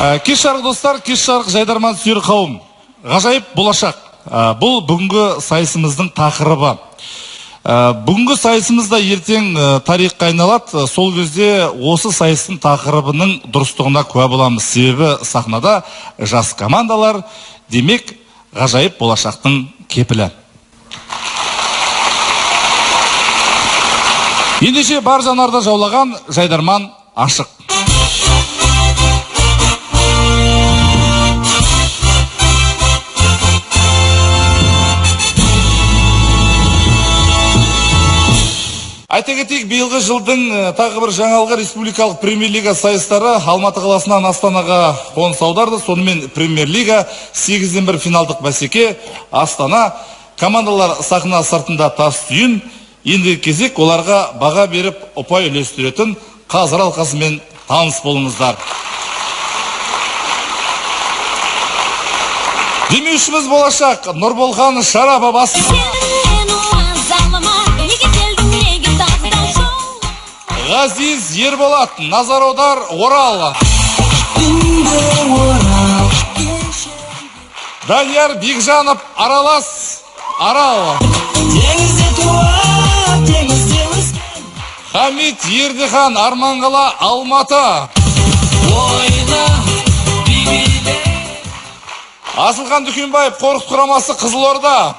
Кеш жарық, достар, кеш жарық, жайдарман сүйер қауым. Ғажайып болашақ. Бұл бүгінгі сайысымыздың тақырыбы. Бүгінгі сайысымыз да ертең тарихқа айналады. Сол кезде осы сайыстың тақырыбының дұрыстығына куә боламыз. Себебі сахнада жас командалар, демек, ғажайып болашақтың кепілі. Ендеше бар жанарды жаулаған жайдарман ашық. Айта кетейік, биылғы жылдың тағы бір жаңалығы: республикалық премьер-лига сайыстары Алматы қаласынан Астанаға қоныс аударды. Сонымен, премьер-лига 8-ден 1 финалдық бәсеке Астана. Командалар сахна сыртында тас түйін. Ендігі кезек оларға баға беріп, ұпай үлестіретін қазылар алқасымен таныс болыңыздар. Демеушіміз болашақ Нұрболхан Шарапов. Ғазиз Ерболат, назар аудар, Орал. Данияр Бекжанов, аралас, Арал. Теңізде туып, теңізде өскен. Хамит Ердіхан, Арманқала, Алматы. Ойна, би биле. Асылхан Дүкенбаев, Қорқыт құрамасы, Қызылорда.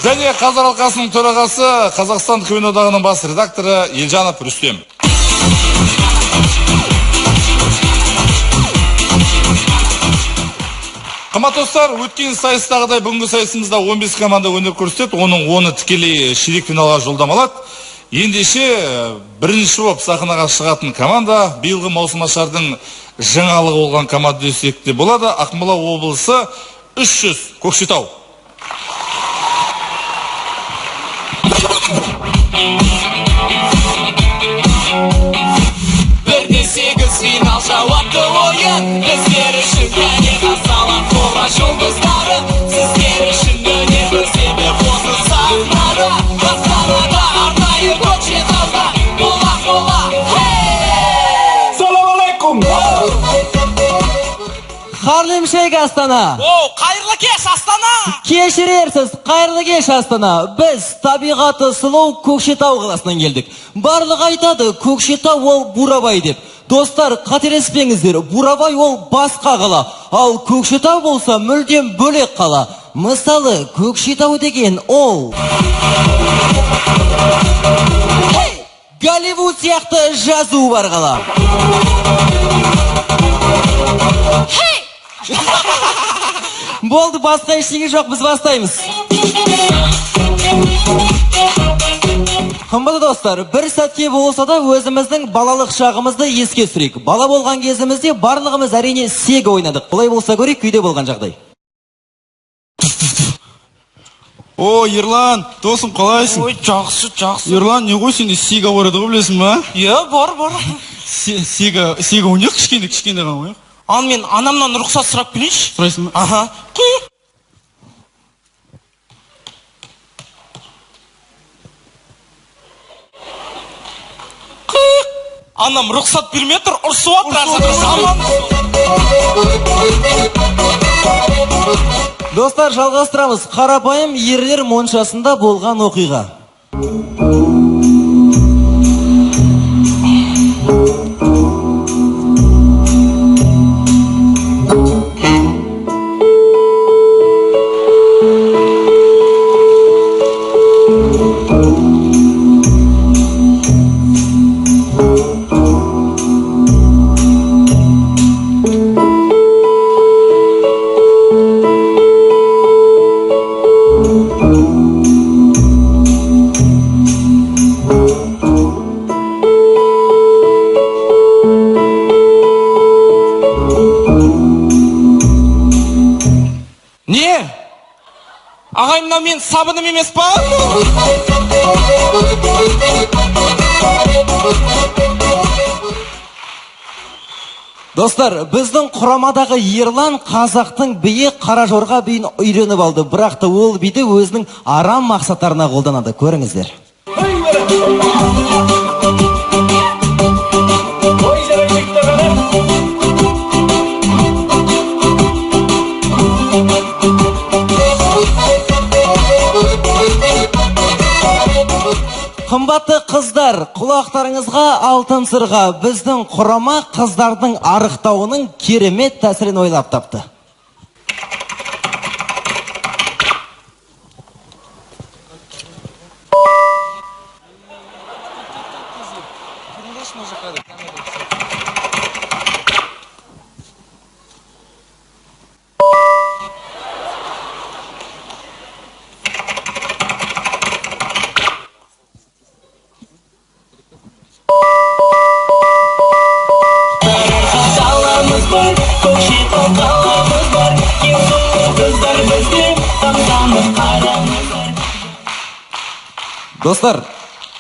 Және қазылар алқасының төрағасы, Қазақстан КВН одағының бас редакторы Елжанов Рүстем. Қымбатты достар, өткен сайыстағыдай бүгінгі сайысымызда 15 команда өнер көрсетеді. Оның 10-ы тікелей ширек финалға жолдама алады. Ендеше бірінші болып сахнаға шығатын команда биылғы маусымашардың жаңалығы болған команда десек те болады. Ақмола облысы, 300, Көкшетау. 1-8 финал, жауапты ойын біздер үшін. Кәне, қарсы қола жұлдыздары, сіздер үшін өнер көрсетіп осы сахнада, Астанада, арнайы Көкшетауда. Бұл Ақмола! Салам алейкум! Харлем Шейк, Астана! Оу, қайырлы кеш, Астана! Кешірерсіз, қайырлы кеш, Астана! Біз табиғаты сұлу Көкшетау қаласынан келдік. Барлығы айтады, Көкшетау ол Бурабай деп. Достар, қателеспеңіздер, Бурабай ол басқа қала, ал Көкшетау болса мүлдем бөлек қала. Мысалы, Көкшетау деген ол Голливуд сияқты жазу бар қала. Болды, басқа ештеңе жоқ, біз бастаймыз. Қымбатты достар, бір сәтке болса да өзіміздің балалық шағымызды еске түсірейік. Бала болған кезімізде барлығымыз, әрине, Сега ойнадық. Олай болса, көрейік үйде болған жағдай. О, Ерлан, досым, қалайсың? Ой, жақсы, жақсы. Ерлан, не ғой, сенде Сега бар еді ғой, білесің ба? Иә, бар, бар. Сега, Сега ойнайық, кішкене, кішкене ғана ойнайық. Ал мен анамнан рұқсат сұрап келейінші. Сұрайсың ба? Аха. Құй. Құй. Анам рұқсат бермей тұр, ұрсып жатыр. Жаман. Достар, жалғастырамыз. Қарапайым ерлер моншасында болған оқиға. Не? Ағай, мынау менің сабыным емес па? Достар, біздің құрамадағы Ерлан қазақтың биі қара жорға биін үйреніп алды. Бірақ та ол биді өзінің арам мақсаттарына қолданады. Көріңіздер. Қымбатты қыздар, құлақтарыңызға алтын сырға. Біздің құрама қыздардың арықтауының керемет тәсілін ойлап тапты. Қаламыз бар, Көкшетау қаламыз бар, ең сұлу қыздар бізде, тамсанып қараңыздар. Достар,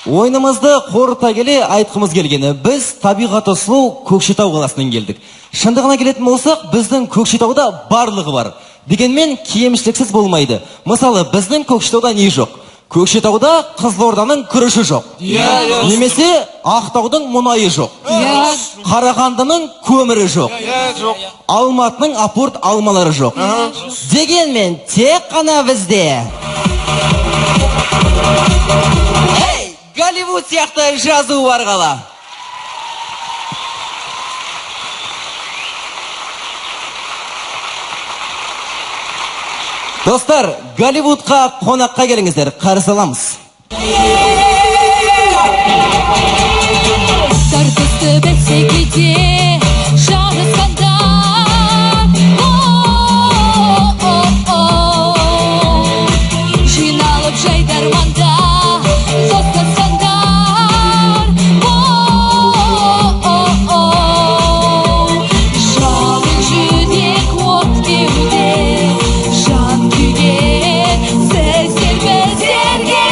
ойынымызды қорыта келе айтқымыз келгені, біз табиғаты сұлу Көкшетау қаласынан келдік. Шындығына келетін болсақ, біздің Көкшетауда барлығы бар. Дегенмен кемшіліксіз болмайды. Мысалы, біздің Көкшетауда не жоқ? Көкшетауда Қызылорданың күріші жоқ. Немесе Ақтаудың мұнайы жоқ. Қарағандының көмірі жоқ. Жоқ. Алматының апорт алмалары жоқ. Дегенмен тек қана бізде Эй, Голливуд сияқты жазу бар қала. Достар, Голливудқа қонаққа келіңіздер, қарсы аламыз. Тартысты бәсекеде жарысқандар, о-о-о. Жиналып жайдарманда достасқандар, о-о-о. Жалын жүрек, от кеуде, жан күйген сіздер біздерге.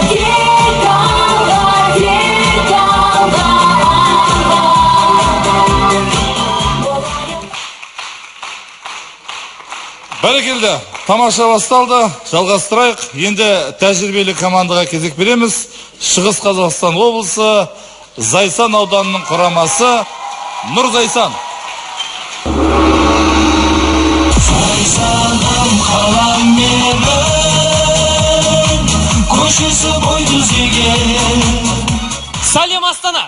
Тек алға, тек алға. Бәрекелді, тамаша басталды, жалғастырайық. Енді тәжірибелі командаға кезек береміз. Шығыс Қазақстан облысы, Зайсан ауданының құрамасы Нұр Зайсан. Зайсаным қалам менің, көшесі бой түзеген. Сәлем, Астана!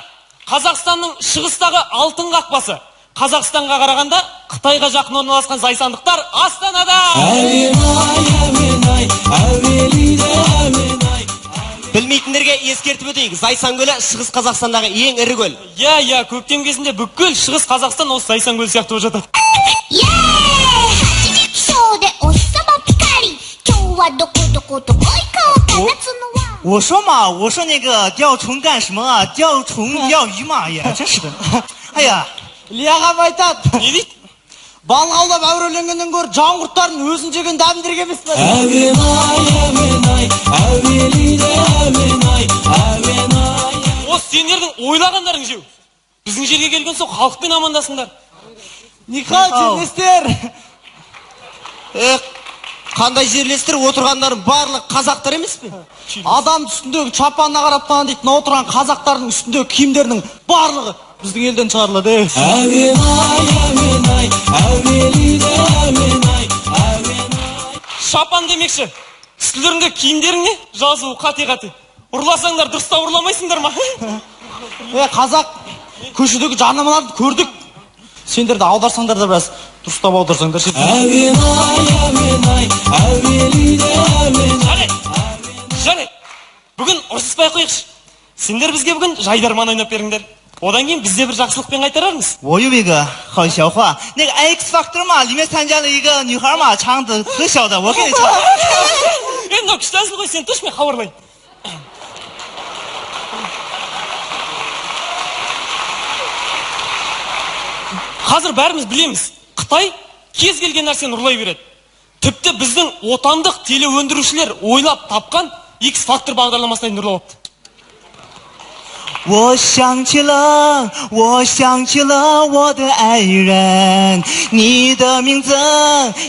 Қазақстанның шығыстағы алтын қақпасы. Қазақстанға қарағанда Қытайға жақын орналасқан зайсандықтар Астанада! Әуен ай, әуен ай, әуелиді әуен ай. Білмейтіндерге ескертіп өтейік, Зайсан көлі Шығыс Қазақстандағы ең ірі көл. Иә, көктем кезінде бүкіл Шығыс Қазақстан осы Зайсан көлі сияқты болып жатады. イエーイ 80章でお日様ピカリ今日はどこどこどこ行こうか夏のは我说嘛，我说那个钓虫干什么啊？钓虫钓鱼嘛，也真是的。哎呀， Ілияға айтады. Не дейді? Балық аулап әуреленгеннен гөрі жан құрттардың өзін жеген дәмдірек емес пе? Әуен ай, әуен ай, әуелиді әуен ай, әуен ай. Осы сендердің ойлағандарың жеу. Біздің жерге келген соң халықпен амандасыңдар. Нихау, жерлестер. Қандай жерлестер, отырғандардың барлығы қазақтар емес пе? Адам үстіндегі чапанына қарап тана дейді, мына отырған қазақтардың үстіндегі киімдерінің барлығы біздің елден шығарылады. Е. Әуен ай, әуен ай, әуелиді әуен ай, әуен ай. Шапан демекші. Үстілеріңде киімдерің не? Жазуы қате-қате. Ұрласаңдар дұрыстап ұрламайсыңдар ма? Е, қазақ, көшедегі жарнамаларды көрдік. Сендер де аударсаңдар да біраз дұрыстап аударсаңдар. Әуен ай, әуен ай, әуелиді әуен ай. Жарайды, жарайды. Бүгін ұрсыспай ақ қояйықшы. Сендер бізге бүгін жайдарман ойнап беріңдер. Одан кейін біз де бір жақсылықпен қайтарармыз. 我有一个好笑话，那个 X Factor 嘛，里面参加了一个女孩嘛，唱的可小的，我给你唱。 Е, мынау күшті әзіл ғой, сен тұршы, мен хабарлайын. Қазір бәріміз білеміз, Қытай кез келген нәрсені ұрлай береді. Тіпті біздің отандық телеөндірушілер ойлап тапқан X Factor бағдарламасына дейін ұрлап алыпты. 我想起了，我想起了我的爱人，你的名字，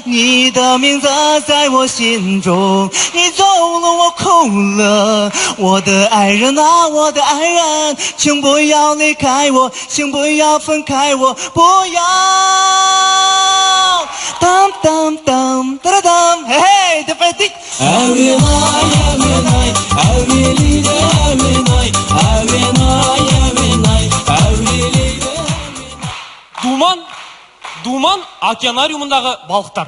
你的名字在我心中。你走了，我哭了，我的爱人啊，我的爱人，请不要离开我，请不要分开我，不要。当当当当当当，嘿嘿，对不对？ Әуен ай, әуен ай, әуелейді әуен ай, әуен ай, әуен ай, әурелейді. Думан, Думан океанариумындағы балықтар.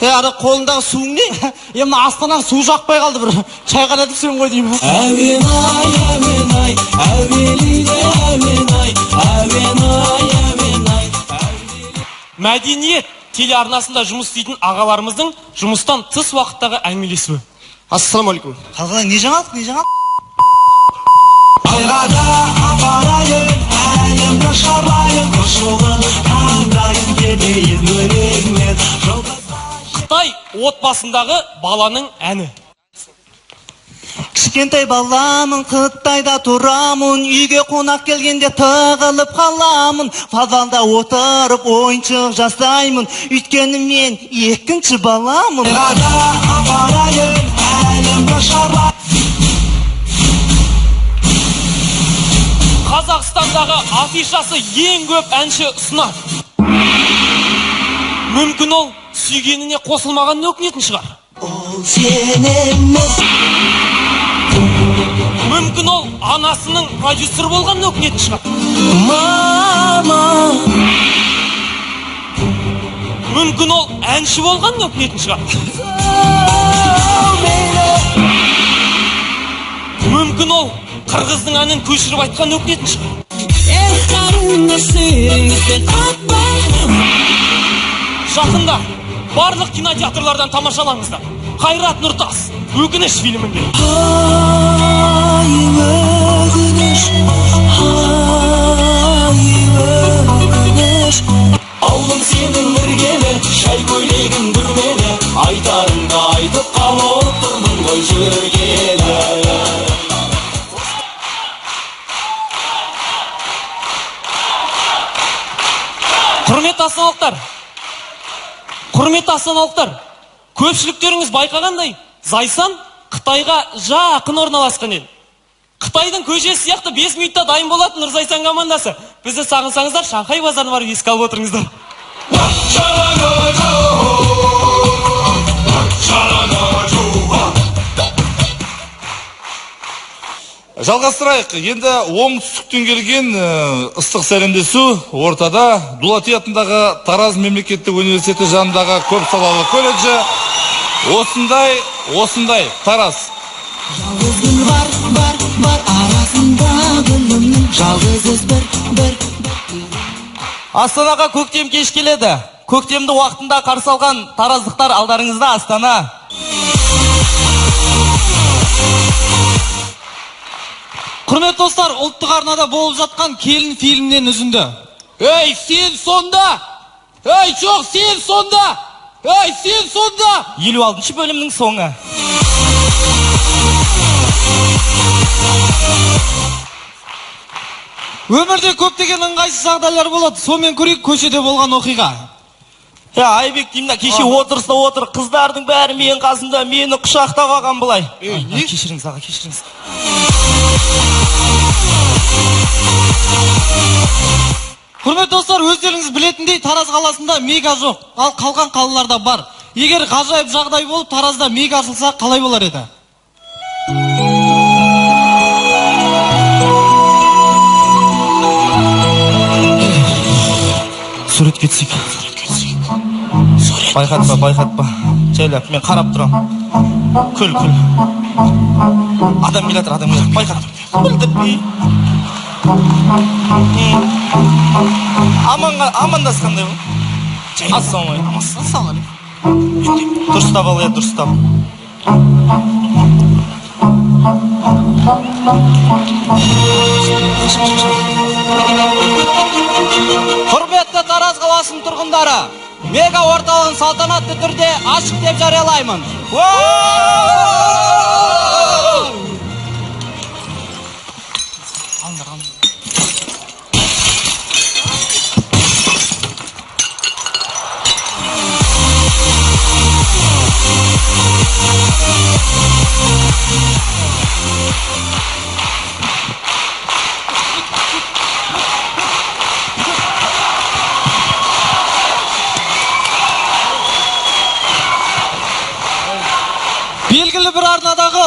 Е, ана қолындағы суың не? Е, мына Астананың суы жақпай қалды, бір шайға түсем ғой деймін. Әуен ай, әуен ай, әуелейді әуен ай, әуен ай, әуен ай. Мәдениет телеарнасында жұмыс істейтін ағаларымыздың жұмыстан тыс уақыттағы әңгімелесуі. Ассалаумағалейкум. Қалғалай, не жаңалық, не жаңалық? Айға да апарайын, әлемді шарлайын, құшылын таңдайын, кетейін өлеңмен. Қытай отбасындағы баланың әні. Кішкентай баламын, Қытайда тұрамын, үйге қонақ келгенде тығылып қаламын, подвалда отырып ойыншық жасаймын, өйткені мен екінші баламын. Айға да апарайын, әлемді шарлайын. Қазақстандағы афишасы ең көп әнші ұсынады. Мүмкін ол сүйгеніне қосылмағанын өкінетін шығар. Ол сен емес. Мүмкін ол анасының продюсер болғанын өкінетін шығар. Мама. Мүмкін ол әнші болғанын өкінетін шығар. Мүмкін ол қырғыздың әнін көшіріп айтқанын өкінетін шығар. Жақында барлық кинотеатрлардан тамашалаңыздар. Қайрат Нұртас Өкініш фильмінде. Ай, өкініш, ай, өкініш. Ауылым сенің іргелі, шай көйлегің бүрмелі, айтарымды айтып қалып тұрмын ғой жүргелі. Құрметті астаналықтар, құрметті астаналықтар, көпшіліктеріңіз байқағандай, Зайсан Қытайға жақын орналасқан ел. Қытайдың көшесі сияқты 5 минутта дайын болатын Нұрзайсан командасы. Бізді сағынсаңыздар, Шанхай базарына барып еске алып отырыңыздар. Жалғастырайық. Енді оңтүстіктен келген ыстық сәлемдесу ортада Дулати атындағы Тараз мемлекеттік университеті жанындағы көпсалалы колледжі. Осындай, осындай Тараз. Жалғыз гүл бар, бар, бар арасында гүлімнің, жалғыз із бір, бір. Астанаға көктем кеш келеді. Көктемді уақытында қарсы алған тараздықтар алдарыңызда Астана. Құрметті достар, ұлттық арнада болып жатқан Келін фильмінен үзінді. Ей, сен сонда! Ей, жоқ, сен сонда! Ей, сен сонда! 56-шы бөлімнің соңы. Өмірде көптеген ыңғайсыз жағдайлар болады. Сонымен көрейік көшеде болған оқиға. Я, Айбек деймін да, кеше отырыста отыр, қыздардың бәрі менің қасымда, мені құшақтап алған былай. Не? Кешіріңіз, аға, кешіріңіз. Құрметті достар, өздеріңіз білетіндей Тараз қаласында мега жоқ, ал қалған қалаларда бар. Егер ғажайып жағдай болып Таразда мега ашылса, қалай болар еді? Суретке түсейік. Байқатпа, байқатпа. Жайлап, мен қарап тұрамын. Күл, күл. Адам келе жатыр, адам келе жатыр. Байқат. Білдірмей. Амандасқандай ғой. Ассалаумағалейкум. Ассалаумағалейкум. Дұрыстап ал, иә, дұрыстап. Құрметті Тараз қаласының тұрғындары, мега орталығын салтанатты түрде ашық деп жариялаймын.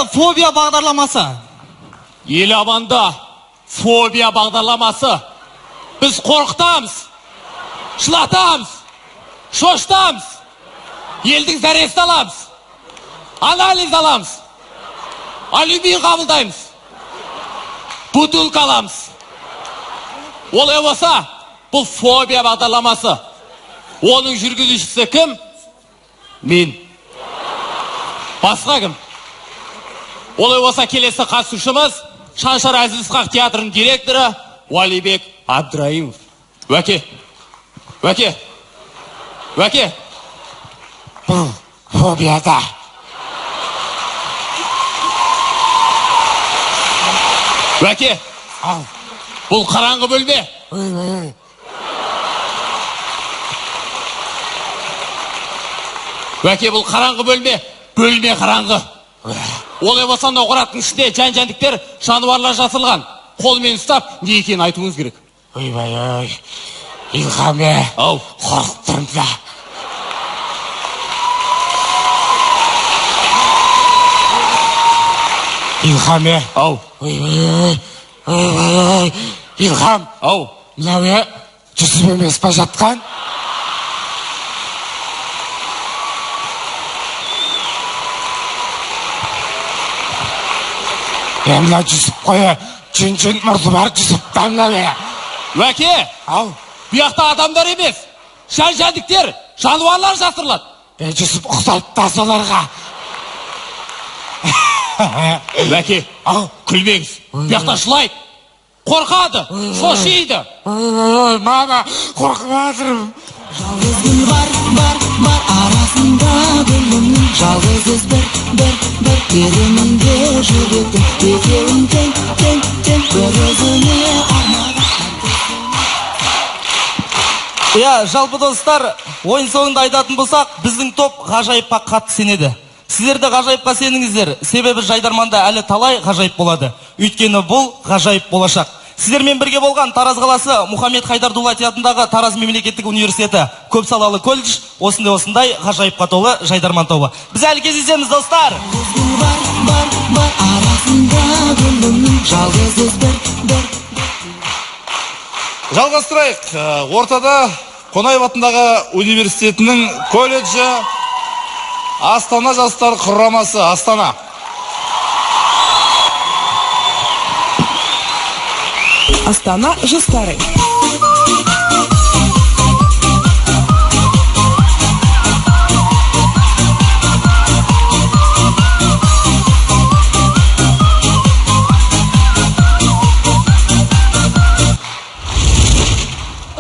Еламанда фобия бағдарламасы. Еламанда фобия бағдарламасы. Біз қорқытамыз, жылатамыз, шошытамыз, елдің зәресін аламыз, анализ аламыз, алюмин қабылдаймыз, бутылка аламыз. Олай болса, бұл фобия бағдарламасы. Оның жүргізушісі кім? Мен. Басқа кім? Олай болса, келесі қатысушымыз Шаншар Әзіл Ысқақ театрының директоры Уалибек Абдраимов. Уәке, уәке, уәке. Бұл фобияда. Уәке, Ау. бұл қараңғы бөлме. Ой, ой, ой. Уәке, бұл қараңғы бөлме. Бөлме қараңғы. Олай болса, мынау қораптың ішінде жан-жәндіктер, жануарлар жасырылған. Қолмен ұстап, не екенін айтуыңыз керек. Ойбай, ой. Илхам, е. Ау. Қорқып тұрмын да. Илхам, е. Ау. Ойбай, ой. Ойбай, ой. Илхам. Ау. Мынау, е, Жүсіп емес па жатқан? Е, мына Жүсіп қой, е. Жүн-жүн мұрты бар Жүсіп та мынау, е. Уәке, Ау. бұл жақта адамдар емес, жан-жәндіктер, жануарлар жасырылады. Е, Жүсіп ұқсайды да соларға. Уәке, Ау. күлмеңіз. Бұл жақта жылайды, қорқады, шошиды. Ой, ой, ой, мама, қорқып жатырмын. Жалғыз гүл бар, бар, бар арасында гүлімнің. Жалғыз із бір, бір, бір терімінде жүректің. Екеуін тең, тең, тең бір өзіңе арнаған. Иә, жалпы достар, ойын соңында айтатын болсақ, біздің топ ғажайыпқа қатты сенеді. Сіздер де ғажайыпқа сеніңіздер, себебі жайдарманда әлі талай ғажайып болады. Өйткені бұл ғажайып болашақ. Сіздермен бірге болған Тараз қаласы Мұхаммед Хайдар Дулати атындағы Тараз мемлекеттік университеті көп салалы колледж, осындай ғажайыпқа толы жайдарман тобы. Біз әлі кездесеміз, достар. Жалғыз гүл бар, бар, бар арасында гүлімнің. Жалғыз із бір, бір. Жалғастырайық. Ортада Қонаев атындағы университетінің колледжі, Астана жастар құрамасы, Астана. Астана жастары.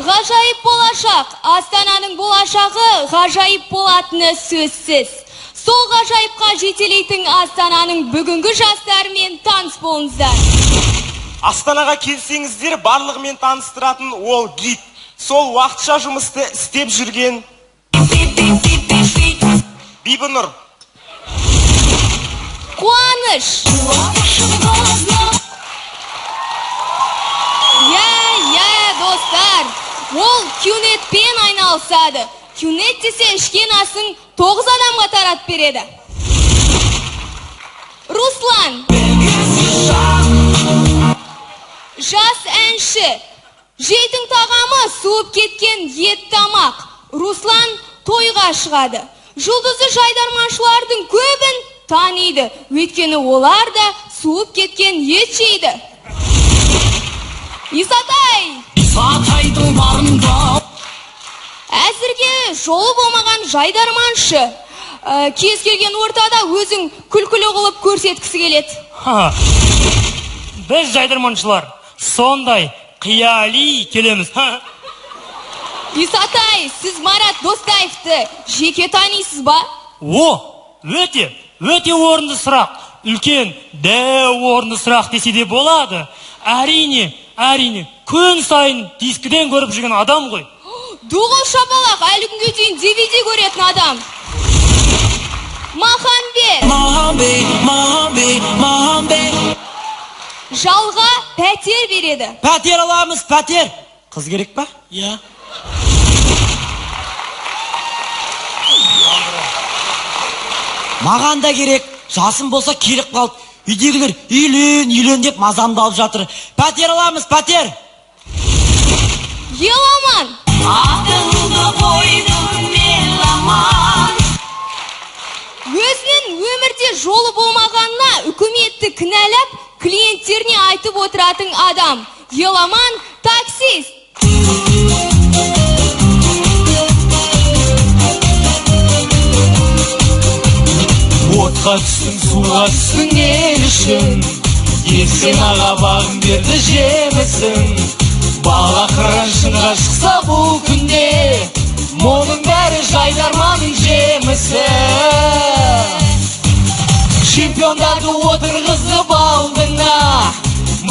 Ғажайып болашақ, Астананың болашағы ғажайып болатыны сөзсіз. Сол ғажайыпқа жетелейтін Астананың бүгінгі жастарымен таныс болыңыздар. Астанаға келсеңіздер, барлығымен таныстыратын ол гид. Сол уақытша жұмысты істеп жүрген Бибінұр. Қуаныш. Иә, иә, достар. Ол кюнетпен айналысады. Кюнет десе ішкен асын 9 адамға тарат береді. Руслан. Жас әнші. Жейтін тағамы суып кеткен ет тамақ. Руслан тойға шығады. Жұлдызы жайдарманшылардың көбін таниды. Өйткені олар да суып кеткен ет жейді. Исатай! Исатайдың барында. Әзірге жолы болмаған жайдарманшы. Кез келген ортада өзің күлкілі қылып көрсеткісі келеді. Біз жайдарманшылар сондай қияли келеміз. Исатай, сіз Марат Достаевты жеке танисыз ба? О, өте, өте орынды сұрақ. Үлкен, дәу орынды сұрақ десе де болады. Әрине, әрине, күн сайын дискіден көріп жүрген адам ғой. Дуғыл шапалақ, әлі күнге дейін DVD көретін адам. Махамбет. Махамбет, Махамбет, Махамбет. Жалға пәтер береді. Пәтер аламыз, пәтер. Қыз керек па? Иә. Маған да керек. Жасым болса келіп қалды. Үйдегілер үйлен, үйлен деп мазамды алып жатыр. Пәтер аламыз, пәтер. Еламан. Атыңды қойдым меломан. Өзінің өмірде жолы болмағанына үкіметті кінәлап, клиенттеріне айтып отыратын адам. Еламан таксист. Отқа түстің, суға түстің ел үшін. Есен аға бағын берді жемісін. Бала қыран шыңға шықса бұл күнде, мұның бәрі жайдарманның жемісі. Чемпиондарды отырғызып алдыңа,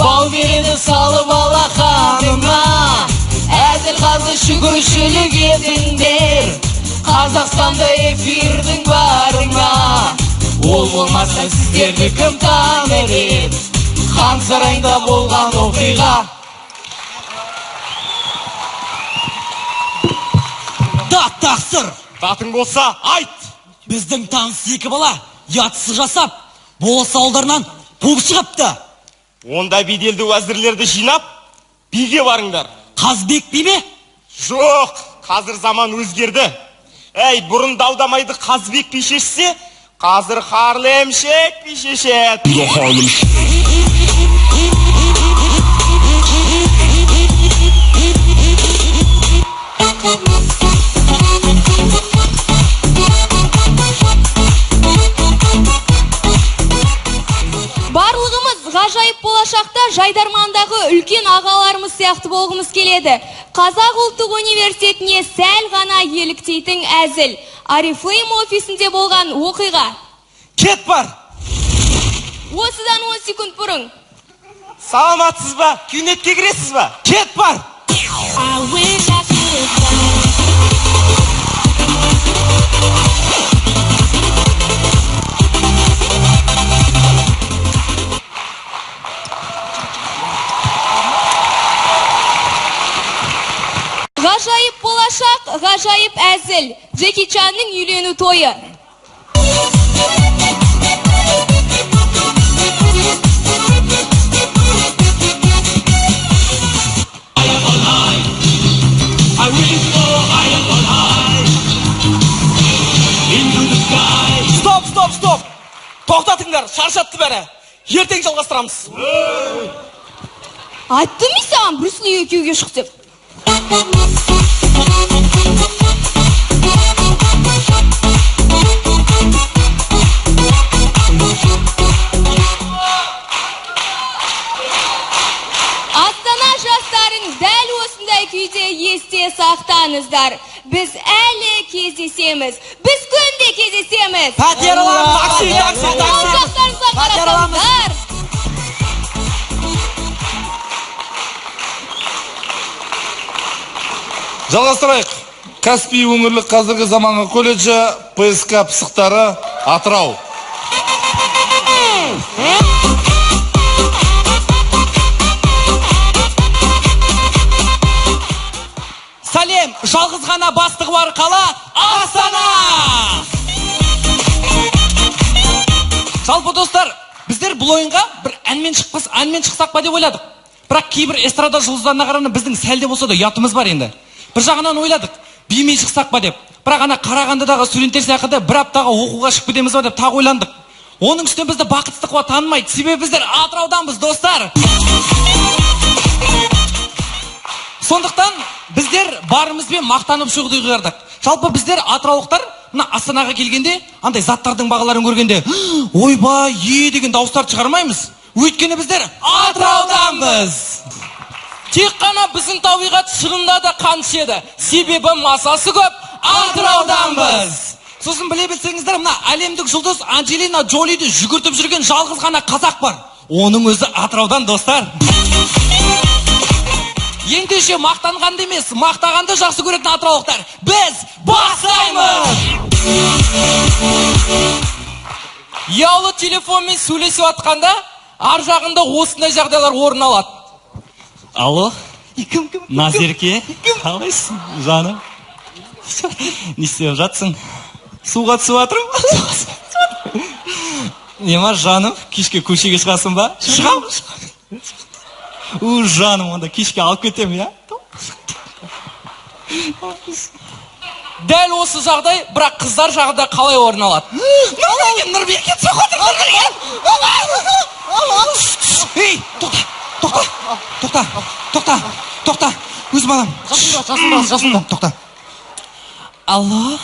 бал береді салып алақаныңа. Әділ қазы шүкіршілік етіңдер, Қазақстанда эфирдің барына. Ол болмаса сіздерді кім таныр еді? Хан сарайында болған оқиға. Дат тақсыр. Датың болса айт. Біздің таныс екі бала ұятсыз жасап, болыс ауылдарынан қуып шығыпты. Онда беделді уәзірлерді жинап, биге барыңдар. Қазбек би ме? Жоқ, қазір заман өзгерді. Әй, бұрын даудамайды Қазбек би шешсе, қазір Харлем Шейк би шешеді. Барлығымыз ғажайып болашақта жайдармандағы үлкен ағаларымыз сияқты болғымыз келеді. Қазақ ұлттық университетіне сәл ғана еліктейтін әзіл. Орифлейм офисінде болған оқиға. Кет бар! Осыдан 10 секунд бұрын. Саламатсыз ба? Кюнетке кіресіз ба? Кет бар! Ғажайып болашақ, ғажайып әзіл. Джеки Чанның үйлену тойы. Стоп, стоп, стоп! Тоқтатыңдар, шаршатты бәрі. Ертең жалғастырамыз. Айттым мен саған, Брюс Лиге күйеуге шық деп. Астана жастарын дәл осындай күйде есте сақтаңыздар. Біз әлі кездесеміз. Біз күнде кездесеміз. Пәтер аламыз, Такси, такси, такси. Жақтарыңызға Пәтер аламыз. қарасаңыздар. Жалғастырайық. Каспий өңірлік қазіргі заманғы колледжі, ПСК пысықтары, Атырау. Сәлем, жалғыз ғана бастығы бар қала Астана! Жалпы достар, біздер бұл ойынға бір әнмен шықпас, әнмен шықсақ па деп ойладық. Бірақ кейбір эстрада жұлдыздарына қарағанда біздің сәл де болса да ұятымыз бар енді. Бір жағынан ойладық, бимен шықсақ па деп. Бірақ ана Қарағандыдағы студенттер сияқты бір аптаға оқуға шығып кетеміз ба деп тағы ойландық. Оның үстіне бізді Бақыт Сыздықова танымайды, себебі біздер Атырауданбыз, достар. Сондықтан біздер барымызбен мақтанып шығуды ұйғардық. Жалпы біздер атыраулықтар мына Астанаға келгенде андай заттардың бағаларын көргенде ойбай, е деген дауыстарды шығармаймыз. Өйткені біздер Атырауданбыз. Тек қана біздің табиғат шырында да қан ішеді. Себебі масасы көп, Атырауданбыз. Сосын біле білсеңіздер, мына әлемдік жұлдыз Анджелина Джолиді жүгіртіп жүрген жалғыз ғана қазақ бар. Оның өзі Атыраудан, достар. Ендеше мақтанғанды емес, мақтағанды жақсы көретін атыраулықтар, біз бастаймыз! Ұялы телефонмен сөйлесіп жатқанда, ар жағында осындай жағдайлар орын алады. Алло? Назерке, қалайсың, жаным? Не істеп жатсың? Суға түсіп жатырмын. Не ма, жаным, кешке көшеге шығасың ба? Шығамын. У, жаным, онда кешке алып кетемін, иә? Дәл осы жағдай, бірақ қыздар жағында қалай орын алады? Нұрберген, Нұрберген, соқ отыр, Нұрберген! Ей, тоқта, тоқта, тоқта, тоқта, тоқта, өз балам. Жасында, жасында, жасында. Тоқта. Алло?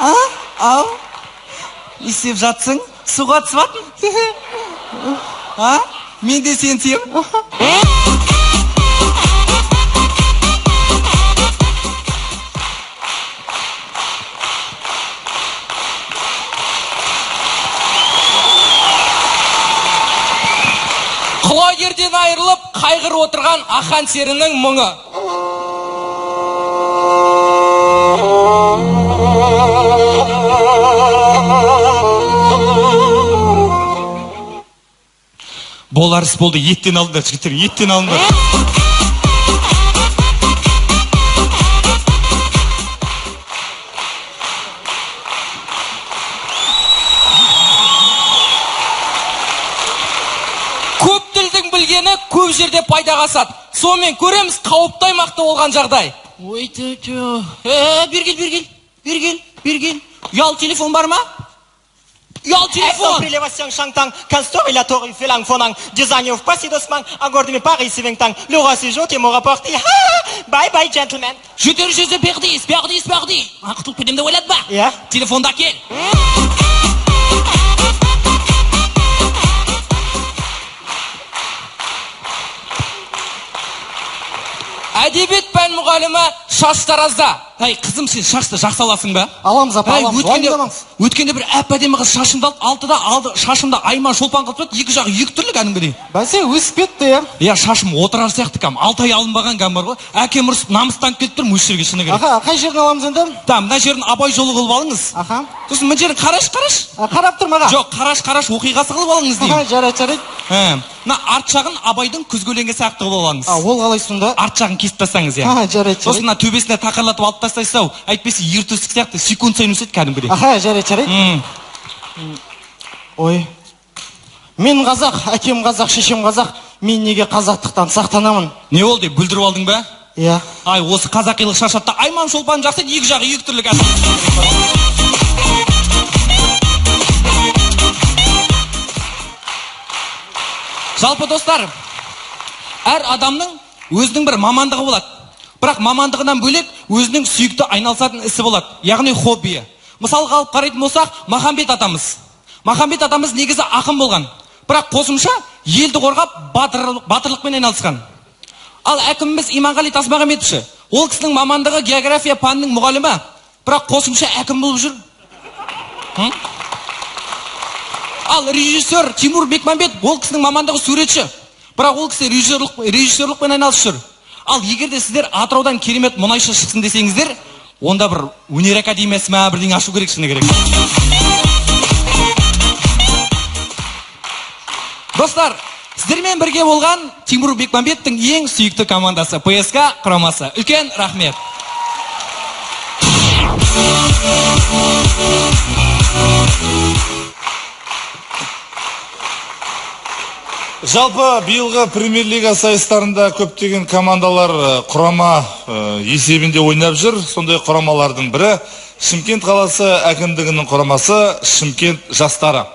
А? Ау? Не істеп жатсың? Суға түсіп жатырмын. А? Мен де сені сүйемін. Құлагерден айырылып, қайғырып отырған Ахан серінің мұңы. Болар іс болды, еттен алыңдар, жігіттер, еттен алыңдар. Көп тілдің білгені көп жерде пайдаға асады. Сонымен көреміз қауіпті аймақта болған жағдай. Ой, тө, тө. Бері кел, бері кел, бері кел, бері кел. Ұялы телефон бар ма? Ұялы телефон! Bye bye, gentlemen. Жетер жүзі пердис, пердис, пердис. Құтылып кетемін деп ойлады ба? Иә. Телефонды әкел. Әдебиет пән мұғалімі шаштаразда. Әй, қызым, сен шашты жақсы аласың ба? Аламыз, апа, Әй, аламыз. өткенде, Уайымдамаңыз. өткенде бір әп әдемі қыз шашымды алды, алтыда алды, шашымды Айман Шолпан қылып тастады, екі жағы екі түрлі кәдімгідей. Бәсе, өсіп кетті, иә. Иә, шашым отырар сияқты кәдімгі, 6 ай алынбаған кәдімгі бар ғой. Әкем ұрысып, намыстанып кетіп тұрмын осы жерге, шыны керек. Аха, қай жерін аламыз енді? Та, мына жерін Абай жолы қылып алыңыз. Аха. Сосын мына жерін қараш, қараш. Қарап тұрмын, аға. Жоқ, қараш, қараш оқиғасы қылып алыңыз деймін. Аха, жарайды, жарайды. Мына арт жағын Абайдың күзгі өлеңі сияқты қылып алыңыз. А, ол қалай сонда? Арт жағын кесіп тастаңыз, иә. Аха, жарайды, Сосын жарайды. мына төбесіне тақырлатып алып тастайсыз ау, әйтпесе ер төстік сияқты секунд сайын өседі кәдімгідей. Аха, жарайды, жарайды. Ой. Мен қазақ, әкем қазақ, шешем қазақ. Мен неге қазақтықтан сақтанамын? Не болды, бүлдіріп алдың ба? Иә. Ай, осы қазақилық шаршатты. Айман Шолпан жақсы, екі жағы екі түрлі кәдімгі. Жалпы достар, әр адамның өзінің бір мамандығы болады. Бірақ мамандығынан бөлек өзінің сүйікті айналысатын ісі болады, яғни хоббиі. Мысалға алып қарайтын болсақ, Махамбет атамыз. Махамбет атамыз негізі ақын болған. Бірақ қосымша елді қорғап батырлықпен айналысқан. Ал әкіміміз Иманғали Тасмағамбетов ше, ол кісінің мамандығы география пәнінің мұғалімі, бірақ қосымша әкім болып жүр. Ал режиссер Тимур Бекмамбетов, ол кісінің мамандығы суретші, бірақ ол кісі режиссерлықпен айналысып жүр. Ал егер де сіздер Атыраудан керемет мұнайшы шықсын десеңіздер, онда бір өнер академиясы ма бірдеңе ашу керек, шыны керек. Достар, сіздермен бірге болған Тимур Бекмамбетовтің ең сүйікті командасы ПСК құрамасы. Үлкен рахмет. Жалпы биылғы премьер-лига сайыстарында көптеген командалар құрама есебінде ойнап жүр. Сондай құрамалардың бірі Шымкент қаласы әкімдігінің құрамасы Шымкент жастары.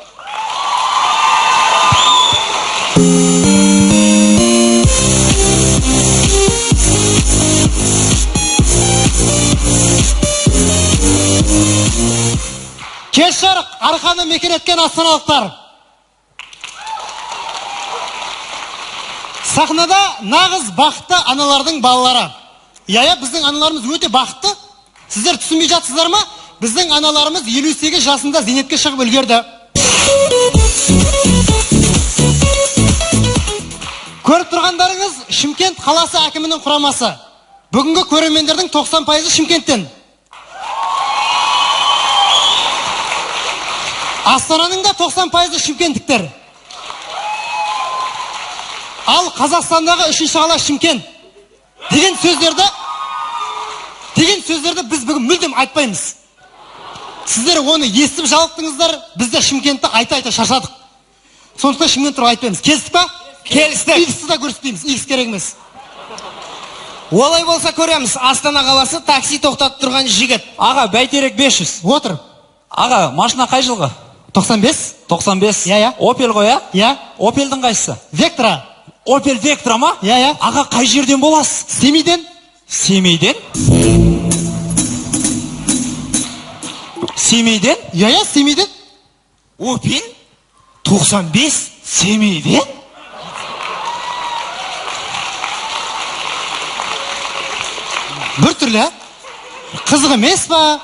Кеш жарық Арқаны мекен еткен астаналықтар. Сахнада нағыз бақытты аналардың балалары. Иә, біздің аналарымыз өте бақытты. Сіздер түсінбей жатсыздар ма? Біздің аналарымыз 58 жасында зейнетке шығып үлгерді. Көріп тұрғандарыңыз Шымкент қаласы әкімінің құрамасы. Бүгінгі көрермендердің 90% Шымкенттен. Астананың да 90% шымкенттіктер. Ал Қазақстандағы үшінші қала Шымкент деген сөздерді біз бүгін мүлдем айтпаймыз. Сіздер оны естіп жалықтыңыздар, біз де Шымкентті айта-айта шаршадық. Сондықтан Шымкент туралы айтпаймыз. Келістік па? Келістік. Иксті да көрсетпейміз, икс керек емес. Олай болса көреміз. Астана қаласы, такси тоқтатып тұрған жігіт. Аға, Бәйтерек 500. Отыр. Аға, машина қай жылғы? 95. 95. Иә, иә. Опель ғой, иә? Иә. Опельдің қайсысы? Вектра. Опель Вектра ма? Иә, иә. Аға, қай жерден боласыз? Семейден. Семейден? Семейден? Иә, иә, Семейден. Опель? 95? Семейден? Бір түрлі, ә? Қызық емес па?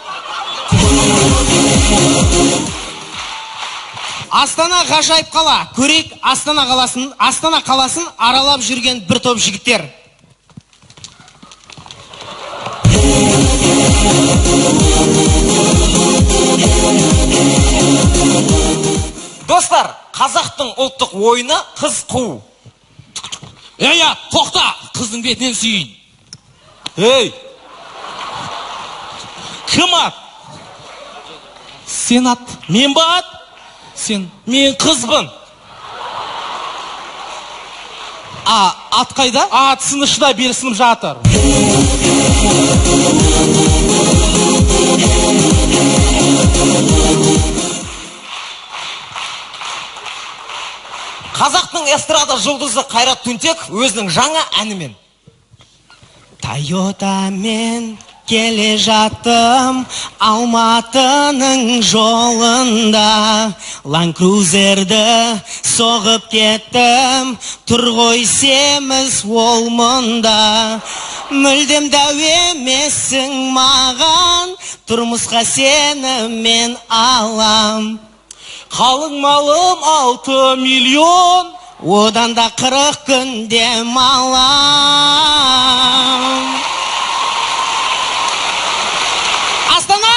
Астана ғажайып қала. Көрейік Астана қаласын, Астана қаласын аралап жүрген бір топ жігіттер. Достар, қазақтың ұлттық ойыны қыз қуу. Ей, тоқта, қыздың бетінен сүйейін. Ей! Кім ат? Сен ат. Мен ба ат? Сен. Мен қызбын. А, ат қайда? Ат сынышыда бел сынып жатыр. Қазақтың эстрада жұлдызы Қайрат Түнтеков өзінің жаңа әнімен. Тойотамен келе жаттым Алматының жолында, Ланд Крузерді соғып кеттім, тұр ғой семіз ол мұнда. Мүлдем дәу емессің маған, тұрмысқа сені мен алам. Қалың малым 6 миллион, одан да 40 күн демалам. Астана!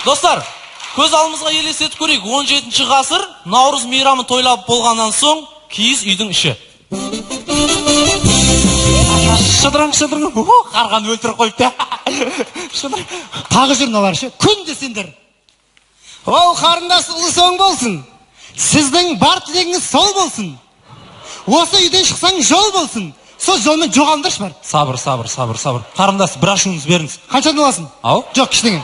Достар, көз алдымызға елестетіп көрейік. 17 ғасыр Наурыз мейрамын тойлап болғаннан соң киіз үйдің іші. Шыдырың, шыдырың, қарғаны өлтіріп қойыпты. Шыдырың. Тағы жүр мыналар ше, күнде сендер. Ол қарындас, ұлы соң болсын. Сіздің бар тілегіңіз сол болсын. Осы үйден шықсаң жол болсын. Сол жолмен жоғалыңдаршы бар. Сабыр, сабыр, сабыр, сабыр. Қарындас, бір ашуыңызды беріңіз. Қаншадан аласың? Ау? Жоқ, кішкене.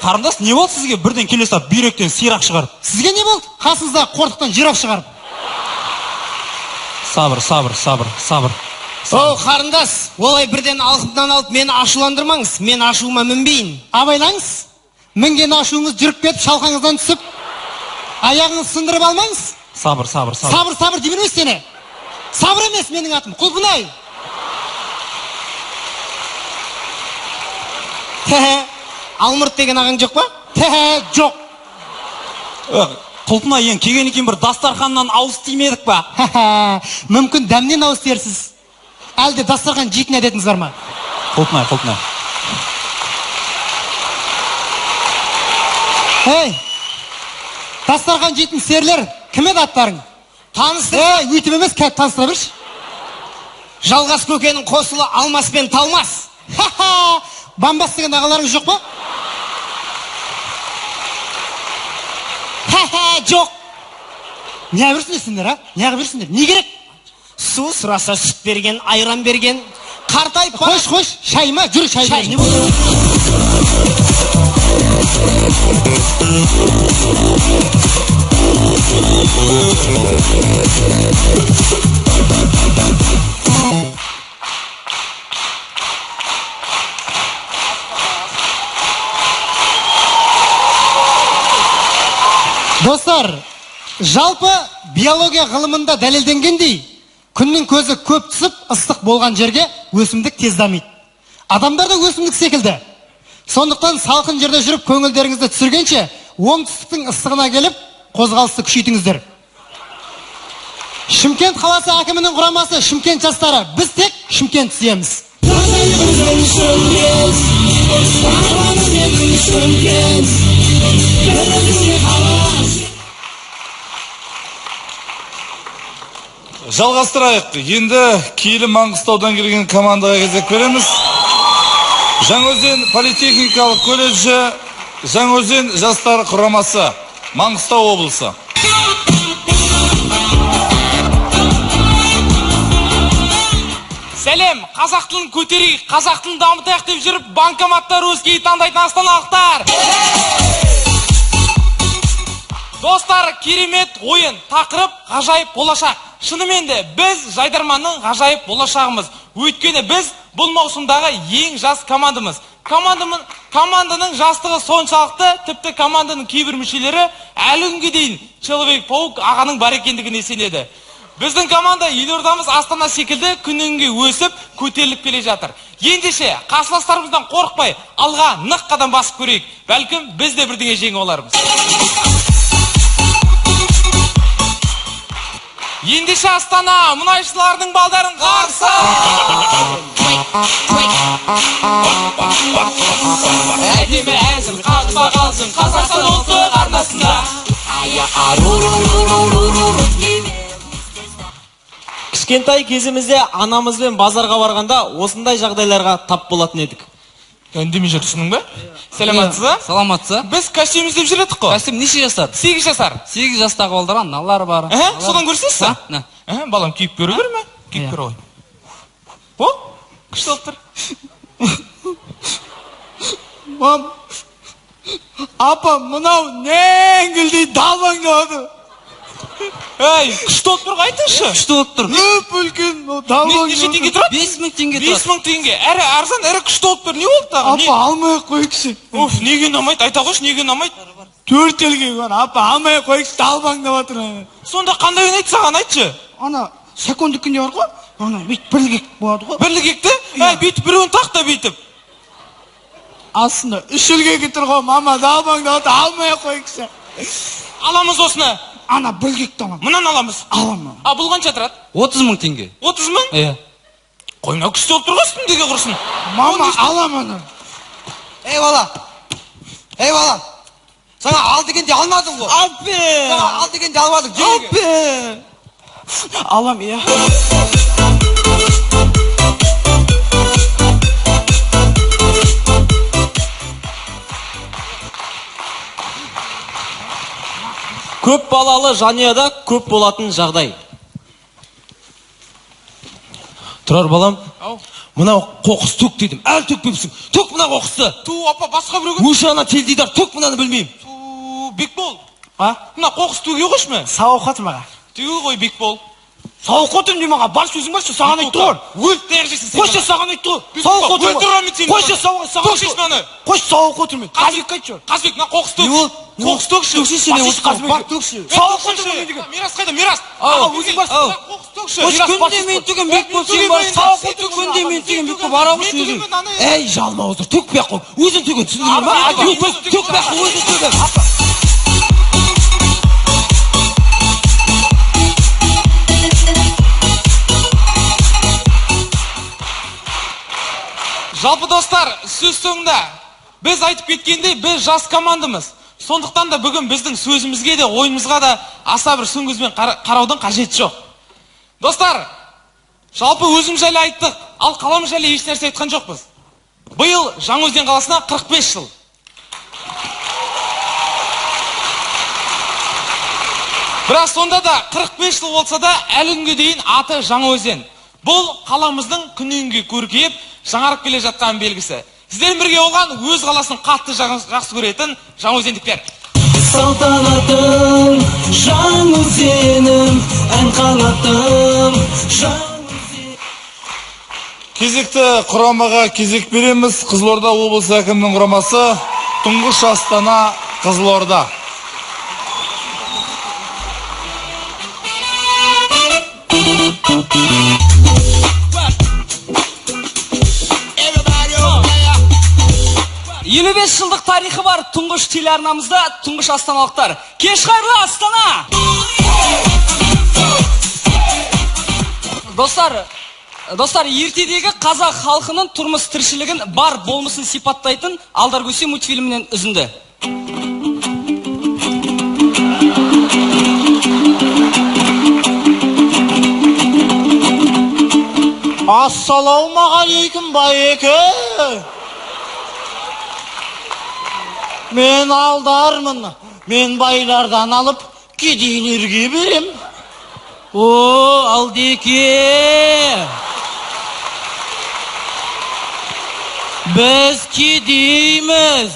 Қарындас, не болды сізге? Бірден келе салып бүйректен сирақ шығарып. Сізге не болды? Қасыңызда қортықтан жираф шығарып. Сабыр, сабыр, сабыр, сабыр. О, қарындас, олай бірден алқымнан алып мені ашуландырмаңыз. Мен ашуыма мінбейін. Абайлаңыз. Мінген ашуыңыз жүріп кетіп, шалқаңыздан түсіп, аяғыңызды сындырып алмаңыз. Сабыр, сабыр, сабыр. Сабыр, сабыр дей бермес сені. Сабыр емес менің атым, Құлпынай. Алмұрт деген ағаң жоқ па? Жоқ. Құлпынай, ең келгеннен кейін бір дастарханнан ауыз тимедік па? Мүмкін дәмнен ауыз тиерсіз. Әлде дастархан жейтін әдетіңіз бар ма? Құлпынай, Құлпынай. Ей, дастархан жейтін серілер, кім еді аттарың? Таныстыр. Ей, өйтіп емес, кәп таныстыра берші. Жалғас көкенің қосылы Алмас пен Талмас. Ха-ха, Бамбас деген ағаларыңыз жоқ па? Ха-ха, жоқ. Не берсіңдер сендер, а? Не берсіңдер? Не керек? Су сұраса сүт берген, айран берген. Қартайып бара... Қойш, қойш, шай ма? Жүр, шай. Шай. Не болды? Достар, жалпы биология ғылымында дәлелденгендей, күннің көзі көп түсіп, ыстық болған жерге өсімдік тез дамиды. Адамдар да өсімдік секілді. Сондықтан салқын жерде жүріп көңілдеріңізді түсіргенше, оңтүстіктің ыстығына келіп, қозғалысты күшейтіңіздер. Шымкент қаласы әкімінің құрамасы Шымкент жастары. Біз тек Шымкент сүйеміз. Жалғастырайық. Енді киелі Маңғыстаудан келген командаға кезек береміз. Жаңаөзен политехникалық колледжі, Жаңаөзен жастар құрамасы, Маңғыстау облысы. Сәлем, қазақ тілін көтерейік, қазақ тілін дамытайық деп жүріп, банкоматта русский таңдайтын астаналықтар. Достар, керемет ойын, тақырып ғажайып болашақ. Шынымен де біз Жайдарманның ғажайып болашағымыз. Өйткені біз бұл маусымдағы ең жас командамыз. Команданың жастығы соншалықты, тіпті команданың кейбір мүшелері әлі күнге дейін Человек-паук ағаның бар екендігіне сенеді. Біздің команда елордамыз Астана секілді күннен күнге өсіп, көтеріліп келе жатыр. Ендеше, қарсыластарымыздан қорықпай, алға нық қадам басып көрейік. Бәлкім біз де бірдеңе жеңіп алармыз. Ендеше Астана, мұнайшылардың балдарын қарсы ал! Әдемі әзіл қағытпа қалжың Қазақстан ұлттық арнасында. Кішкентай кезімізде анамызбен базарға барғанда осындай жағдайларға тап болатын едік. Үндемей жүр, түсіндің бе? Саламатсыз ба? Саламатсыз. Біз костюм іздеп жүр едік қой. Костюм неше жасар? 8 жасар. 8 жастағы балдар, аналар бар. Содан көрсеңізші. Балам киіп көру бер ме? Киіп көре ғой. О, күшті болып тұр. Мам, апа, мынау неңгілдей далбаңдап отыр. Ей, күшті болып тұр ғой, айтыңызшы. Күшті болып тұр. Үп үлкен, далбаң. Неше теңге тұрады? 5000 теңге тұрады. 5000 теңге. Әрі арзан, әрі күшті болып тұр. Не болды тағы? Апа, алмай ақ қойыңызшы. Уф, неге ұнамайды? Айта қойшы, неге ұнамайды? 4 елге бар, апа, алмай ақ қойыңызшы, далбаңдап отыр. Сонда қандай ұнайды саған, айтшы? Ана, сәкондікінде бар ғой, ана бүйтіп бірлігек болады ғой. Бірлігекті? Әй, бүйтіп біреуін тақ та бүйтіп. Астында 3 ілгегі тұр ғой, мама, далбаңдап отыр, алмай ақ қойыңызшы. Аламыз осыны. Ана бірлігекті аламын. Мынаны аламыз. Аламын. А бұл қанша тұрады? 30 мың теңге. 30 мың? Иә. Қой, мынау күшті болып тұр ғой, үстіндегі құрсын. Мама, аламын аны. Ей бала, ей бала, саған ал дегенде алмадың ғой. Алып бер. Саған ал дегенде алмадың. Алып бер. Алам, иә. Көп балалы жанұяда көп болатын жағдай. Тұрар балам, мынау қоқыс төк дедім, әлі төкпепсің. Төк мына қоқысты. Ту, апа, басқа біреуге. Өші ана телдидар, төк мынаны, білмеймін. Ту, Бекбол. А? Мына қоқыс төге қойшы ме? Сауық отыр маған. Төге қой, Бекбол. Сауық отырмын деймін маған, бар сөзің баршы, саған айтты ғой. Өліп таяқ жейсің сен. Қойшы, саған айтты ғой. Сауық отырмын. Өлтіремін сені. Қойшы, сауық, саған. Төкші мынаны. Қойшы, сауық отырмын. Қазбекке айтшы. Қазбек, мына қоқыс төк. Не болды? Қоқыс төкші. Төкші сен, Басшы, осы Қазбек. бар төкші. Сауық отырмын деген. Мирас қайда? Мирас. Ау, Аға, өзің баршы. ау. Қоқыс төкші. Қойшы, Мирас, күнде басшы. мен төгем, Бекбол, сен Мен бар. төгемін. Сауық отыр, күнде мен төгем, Бекбол, бара қойшы Мен өзің. төгемін, ана. Ей, жалмауыздар, төкпей ақ қой. Өзің төген, түсіндің бе? Апа, Төкпей ақ қой, өзің төген. Жалпы достар, сөз соңында біз айтып кеткендей, біз жас командамыз. Сондықтан да бүгін біздің сөзімізге де, ойымызға да аса бір сын көзбен қараудың қажеті жоқ. Достар, жалпы өзім жайлы айттық, ал қалам жайлы еш нәрсе айтқан жоқпыз. Биыл Жаңаөзен қаласына 45 жыл. Бірақ сонда да 45 жыл болса да әлі күнге дейін аты Жаңаөзен. Бұл қаламыздың күннен күнге көркейіп, жаңарып келе жатқан белгісі. Сіздермен бірге болған өз қаласын қатты жақсы көретін жаңаөзендіктер. Салтанатым, Жаңаөзенім, ән қанатым. Кезекті құрамаға кезек береміз. Қызылорда облысы әкімінің құрамасы, тұңғыш Астана, Қызылорда. Елу бес жылдық тарихы бар тұңғыш телеарнамызда тұңғыш астаналықтар. Кеш қайырлы, Астана! Достар, ертедегі қазақ халқының тұрмыс тіршілігін бар болмысын сипаттайтын Алдар Көсе мультфильмінен үзінді. Ассалаумағалейкум, байеке. Мен алдармын. Мен байлардан алып, кедейлерге берем. О, Алдеке! Біз кедейміз.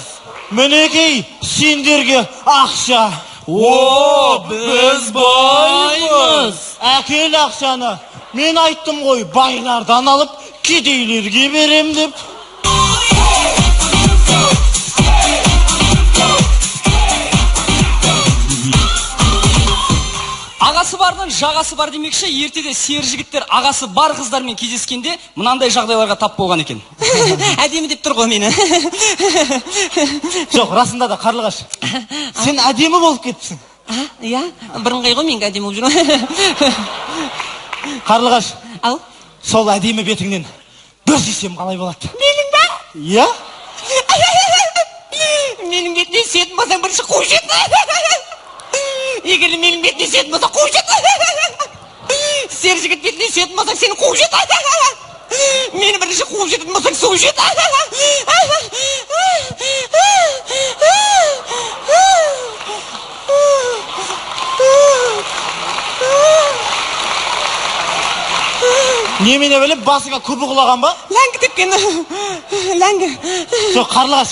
Мінекей, сендерге ақша. О, біз баймыз. Әкел ақшаны. Мен айттым ғой, байлардан алып, кедейлерге берем деп. Ағасы бардың жағасы бар демекші, ертеде сері жігіттер ағасы бар қыздармен кездескенде мынандай жағдайларға тап болған екен. Әдемі деп тұр ғой мені. Жоқ, расында да, Қарлығаш, сен әдемі болып кетіпсің. Иә, бірыңғай ғой, мен әдемі болып жүрмін. Қарлығаш, Ал? Сол әдемі бетіңнен бір сүйсем қалай болады? Менің ба? Иә? Менің бетімнен сүйетін болсаң, бірінші қуып жет. Егер менің бетімнен сүйетін болсаң, қуып жет. Сері жігіт бетінен сүйетін болсаң, сені қуып жет. Мені бірінші қуып жететін болсаң, суып жет. Немене біліп, басыңа күбі құлаған ба? Ләңгі тепкен. Ләңгі. Жоқ, Қарлығаш,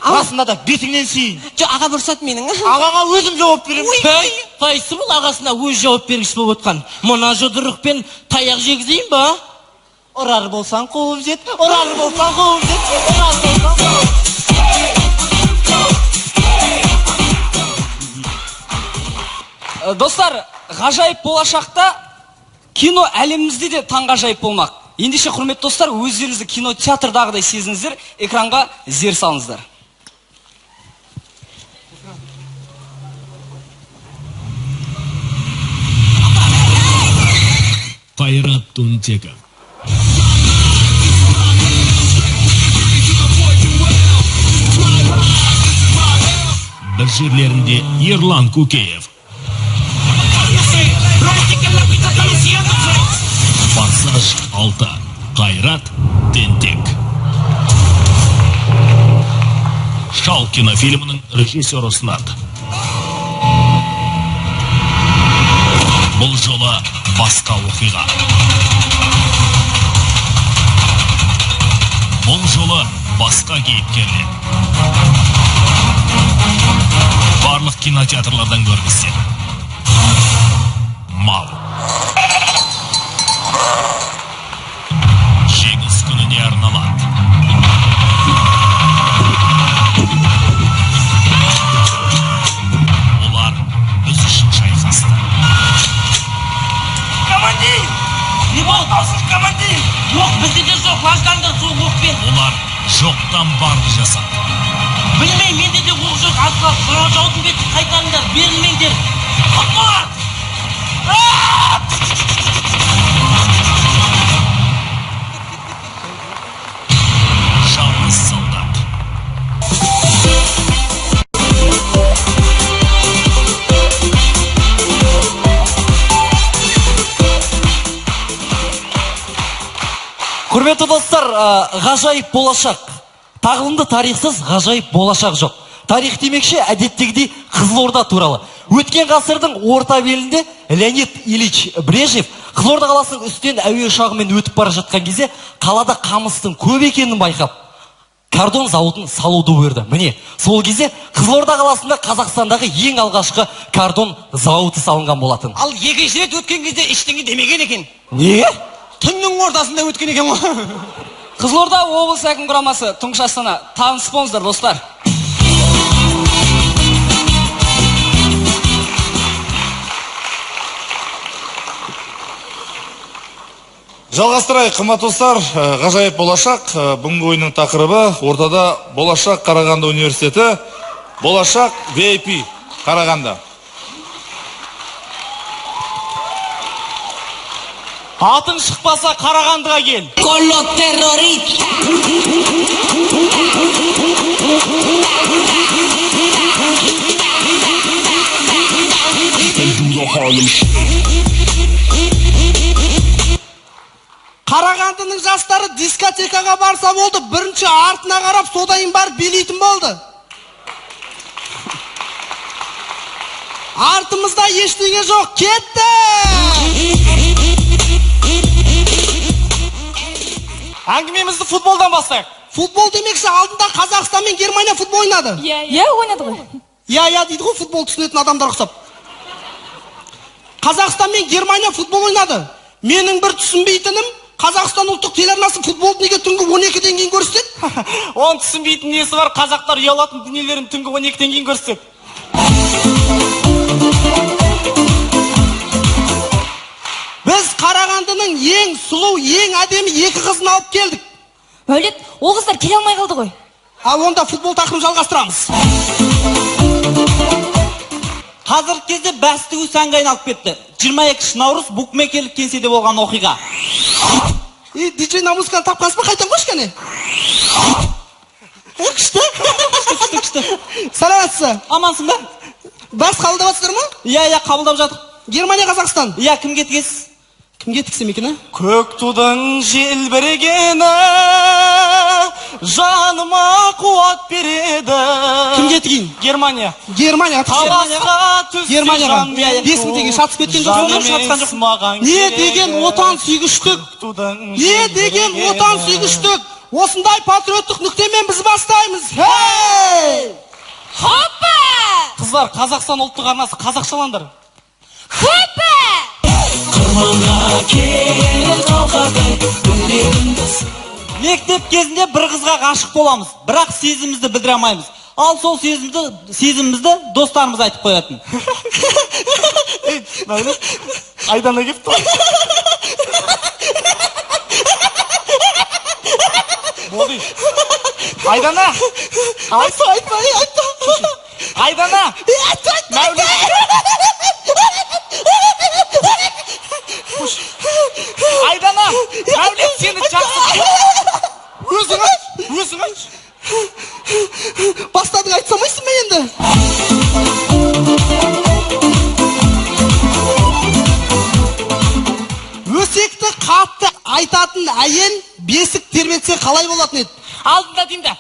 расында да бетіңнен сүйейін. Жоқ, аға рұқсат менің. Ағаңа өзім жауап беремін. Бәй, қайсы бұл ағасына өз жауап бергіш болып отқан? Мына жұдырықпен таяқ жегізейін ба? Ұрар болсаң қуып жет, ұрар болсаң қуып жет, ұрар болсаң қуып жет. Достар, ғажайып болашақта кино әлемімізде де таңғажайып болмақ. Ендеше, құрметті достар, өздеріңізді кинотеатрдағыдай сезініңіздер, экранға зер салыңыздар. Қайрат Түнтеков. Бір жерлерінде Ерлан Көкеев. Форсаж 6. Қайрат Тентек. Шал кинофильмінің режиссері ұсынады. Бұл жолы басқа оқиға. Бұл жолы басқа кейіпкерлер. Барлық кинотеатрлардан көріңіздер. Мал. Жеңіс күніне арналады. Олар біз үшін шайқасты. Командир! Не болды? Командир! Оқ бізде де жоқ, ластандар сол оқпен. Олар жоқтан барды жасады. Білмей, менде де оқ жоқ, асқар. Жаудың бетін қайтарыңдар, берілмеңдер. Құтқар! Жалғыз солдат. Құрметті достар, ғажайып болашақ. Тағылымды тарихсыз ғажайып болашақ жоқ. Тарих демекші, әдеттегідей Қызылорда туралы. Өткен ғасырдың орта белінде Леонид Ильич Брежнев Қызылорда қаласының үстінен әуе ұшағымен өтіп бара жатқан кезде қалада қамыстың көп екенін байқап, картон зауытын салуды бұйырды. Міне, сол кезде Қызылорда қаласында Қазақстандағы ең алғашқы картон зауыты салынған болатын. Ал екінші рет өткен кезде ештеңе демеген екен. Неге? Түннің ортасында өткен екен ғой. Қызылорда облыс әкім құрамасы, тұңғыш Астана, таныс болыңыздар, достар. Жалғастырайық, қымбатты достар, ғажайып болашақ. Бүгінгі ойынның тақырыбы ортада болашақ Қарағанды университеті, болашақ VIP Қарағанды. Атың шықпаса Қарағандыға кел. Қарағанды Дискотекаға барса болды, бірінші артына қарап, содайын барып билейтін болды. Артымызда ештеңе жоқ, кетті! Әңгімемізді футболдан бастайық. Футбол демекші, алдында Қазақстан мен Германия футбол ойнады. Иә, ойнады ғой. Иә, иә дейді ғой, футбол түсінетін адамдар ұқсап. Қазақстан мен Германия футбол ойнады. Менің бір түсінбейтінім, Қазақстан ұлттық телеарнасы футболды неге түнгі 12-ден кейін көрсетеді? Оның түсінбейтін несі бар, қазақтар ұялатын дүниелерін түнгі 12-ден кейін көрсетеді. Біз Қарағандының ең сұлу, ең әдемі екі қызын алып келдік. Мәулет, ол қыздар келе алмай қалды ғой. Ал онда футбол тақырыбын жалғастырамыз. Қазіргі кезде бәс тігу сәнге айналып кетті. 22 наурыз букмекерлік кеңседе болған оқиға. И диджей на музыканы тапқансыз ба? Қайтан қойшы кәне. Күшті. Күшті, күшті. Саламатсыз. Амансың ба? Бәс қабылдап жатсыздар ма? Иә, иә, қабылдап жатыр. Германия, Қазақстан. Иә, кімге тігесіз? Кімге тіксем екен, а? Көк тудың желбірегені жаныма қуат береді. Кімге тігейін? Германия. Германия. Таласқа түссе Германияға. жан мен 5000 теңге шатысып кеткен жоқ. Жан емес маған Не деген отан сүйгіштік? Не деген отан сүйгіштік? Осындай патриоттық нүктемен біз бастаймыз. Хей! Хоппа! Қыздар, Қазақстан ұлттық арнасы қазақшаландар. Хоппа! Мектеп кезінде бір қызға ғашық боламыз, бірақ сезімімізді білдіре алмаймыз. Ал сол сезімімізді достарымыз айтып қоятын. Айдана келіпті ғой. Болды. Айдана! Айтпа, айтпа, айтпа. Айдана! Айтпа, айтпа. Мәулет! Айдана! Мәулет сені жақсы. Өзің айт, өзің айт. Бастадың, айта салмайсың ба енді? Өсекті қатты айтатын әйел бесік тербетсе қалай болатын еді? Алдында деймін да.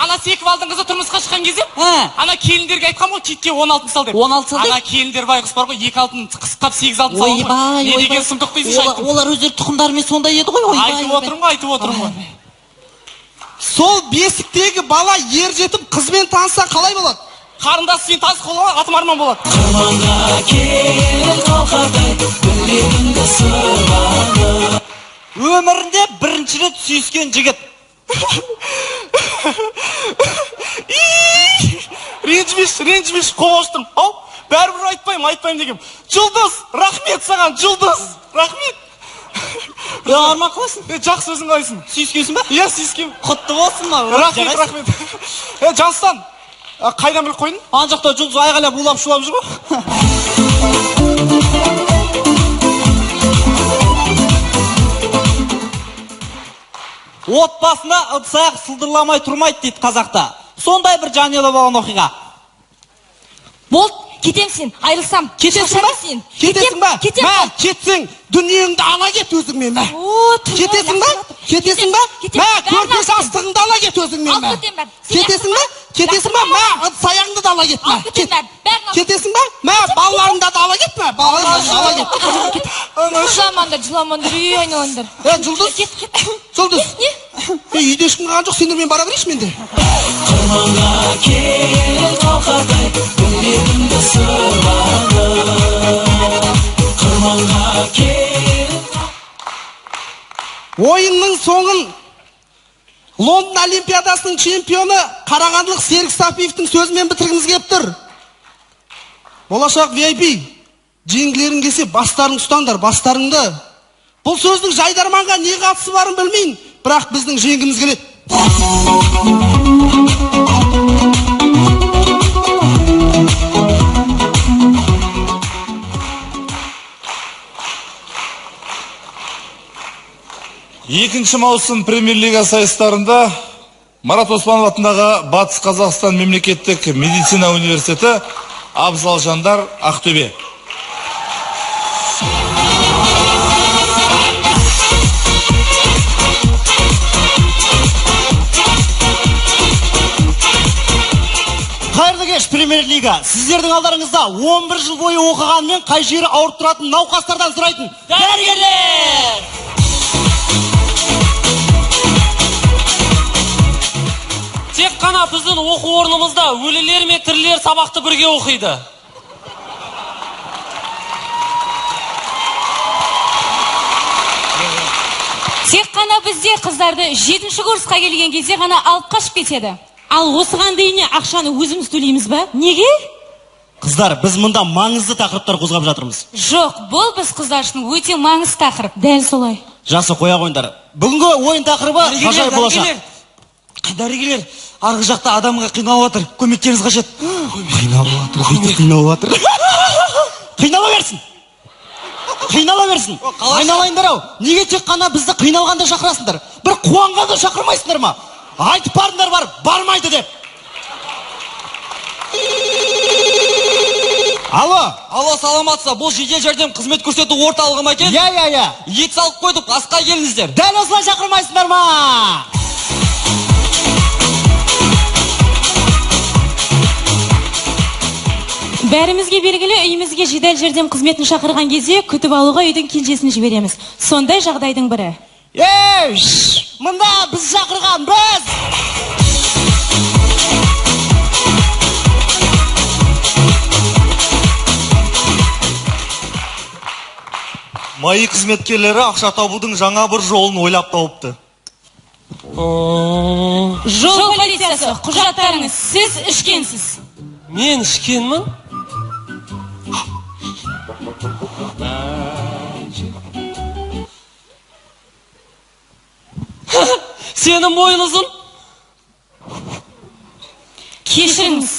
Ана Секівалдың қызы тұрмысқа шыққан кезде, ана келіндерге айтқан ғой, китке 10 алтын сал деп. 10 алтын сал деп? Ана келіндер байғұс бар ғой, 2 алтын қысқап 8 алтын салған ғой. Ойбай, Не деген ойбай. сұмдық дейсің, айттым. Олар өздері тұқымдарымен сондай еді ғой, ойбай. Айтып отырмын ғой, айтып отырмын ғой. Сол бесіктегі бала ер жетіп қызбен таныса қалай болады? Қарындасы сен таныс қолға, атым Арман болады. Өмірінде бірінші рет сүйіскен жігіт. Ренжімеші, ренжімеші, қобалжыдым. Ау, бәрібір айтпаймын, айтпаймын дегем. Жұлдыз, рахмет саған, Жұлдыз, рахмет. Арман қалайсың? Жақсы, өзің қалайсың? Сүйіскенсің ба? Иә, сүйіскенмін. Құтты болсын ма? Рахмет, рахмет. Жансұлтан, қайдан біліп қойдың? Ана жақта Жұлдыз айғайлап улап шулап жүр ғой. Отбасына ыдыс аяқ сылдырламай тұрмайды дейді қазақта. Сондай бір жанұяда болған оқиға. Болды, кетем сен, айырылсам. Кетесің ба? Сен. Кетесің ба? Кетем. Мә, кетсең, дүниеңді ала кет өзіңмен, мә. О, тұрмай, Кетесің ба? Кетесің ба? Кетем. Мә, Бәрін көрпе алып жастығыңды ала кет өзіңмен, Алып мә. кетемін бәрін. Сен Кетесің ба? лақтырма. Кетесің ба? Мә, ыдыс аяғыңды да ала кет, мә. Алып кетемін бәрін. Бәрін алып Кетесің ба? Мә, балаларыңды да ала кет, мә. Балаларыңды да ала кет. Жыламаңдар, жыламаңдар, үй айналаңдар. Е, Жұлдыз. Кет, кет. Жұлдыз. Не? Е, үйде ешкім қалған жоқ, сендермен бара берейінші мен де. Ойынның соңын Лондон Олимпиадасының чемпионы Қарағандылық Серік Сапиевтің сөзімен бітіргіміз келіп тұр. Болашақ VIP, жеңгілерің келсе бастарың ұстаңдар, бастарыңды. Бұл сөздің жайдарманға не қатысы барын білмеймін, бірақ біздің жеңгіміз келеді. Екінші маусым премьер-лига сайыстарында Марат Оспанов атындағы Батыс Қазақстан мемлекеттік медицина университеті Абзал Жандар Ақтөбе. Қайырлы кеш, премьер-лига. Сіздердің алдарыңызда 11 жыл бойы оқығанмен қай жері ауырып тұратын науқастардан сұрайтын дәрігерлер! Тек қана біздің оқу орнымызда өлілер мен тірілер сабақты бірге оқиды. Тек қана бізде қыздарды 7-ші курсқа келген кезде ғана алып қашып кетеді. Ал осыған дейін ақшаны өзіміз төлейміз ба? Неге? Қыздар, біз мұнда маңызды тақырыптар қозғап жатырмыз. Жоқ, бұл біз қыздар үшін өте маңызды тақырып. Дәл солай. Жақсы, қоя қойыңдар. Бүгінгі ойын тақырыбы ғажайып болашақ. Дәрігерлер, арғы жақта адамға қиналып жатыр. Көмектеріңіз қажет. Қиналып жатыр, бүйтіп қиналып жатыр. Қинала берсін. Қинала берсін. Айналайындар ау. Неге тек қана бізді қиналғанда шақырасыңдар? Бір қуанғанда шақырмайсыңдар ма? Айтып барыңдар бар, бармайды деп. Алло. Алло, саламатсыз. Бұл жедел жәрдем қызмет көрсету орталығы ма екен? Иә, иә, иә. Ет салып қойдық, асқа келіңіздер. Дәл осылай шақырмайсыңдар ма? Бәрімізге белгілі, үйімізге жедел жәрдем қызметін шақырған кезде күтіп алуға үйдің кенжесін жібереміз. Сондай жағдайдың бірі. Ей, мында біз шақырған, біз! МАИ қызметкерлері ақша табудың жаңа бір жолын ойлап тауыпты. Жол полициясы, құжаттарыңыз, сіз ішкенсіз. Мен ішкенмін? Сенің бойың ұзын. Кешіріңіз.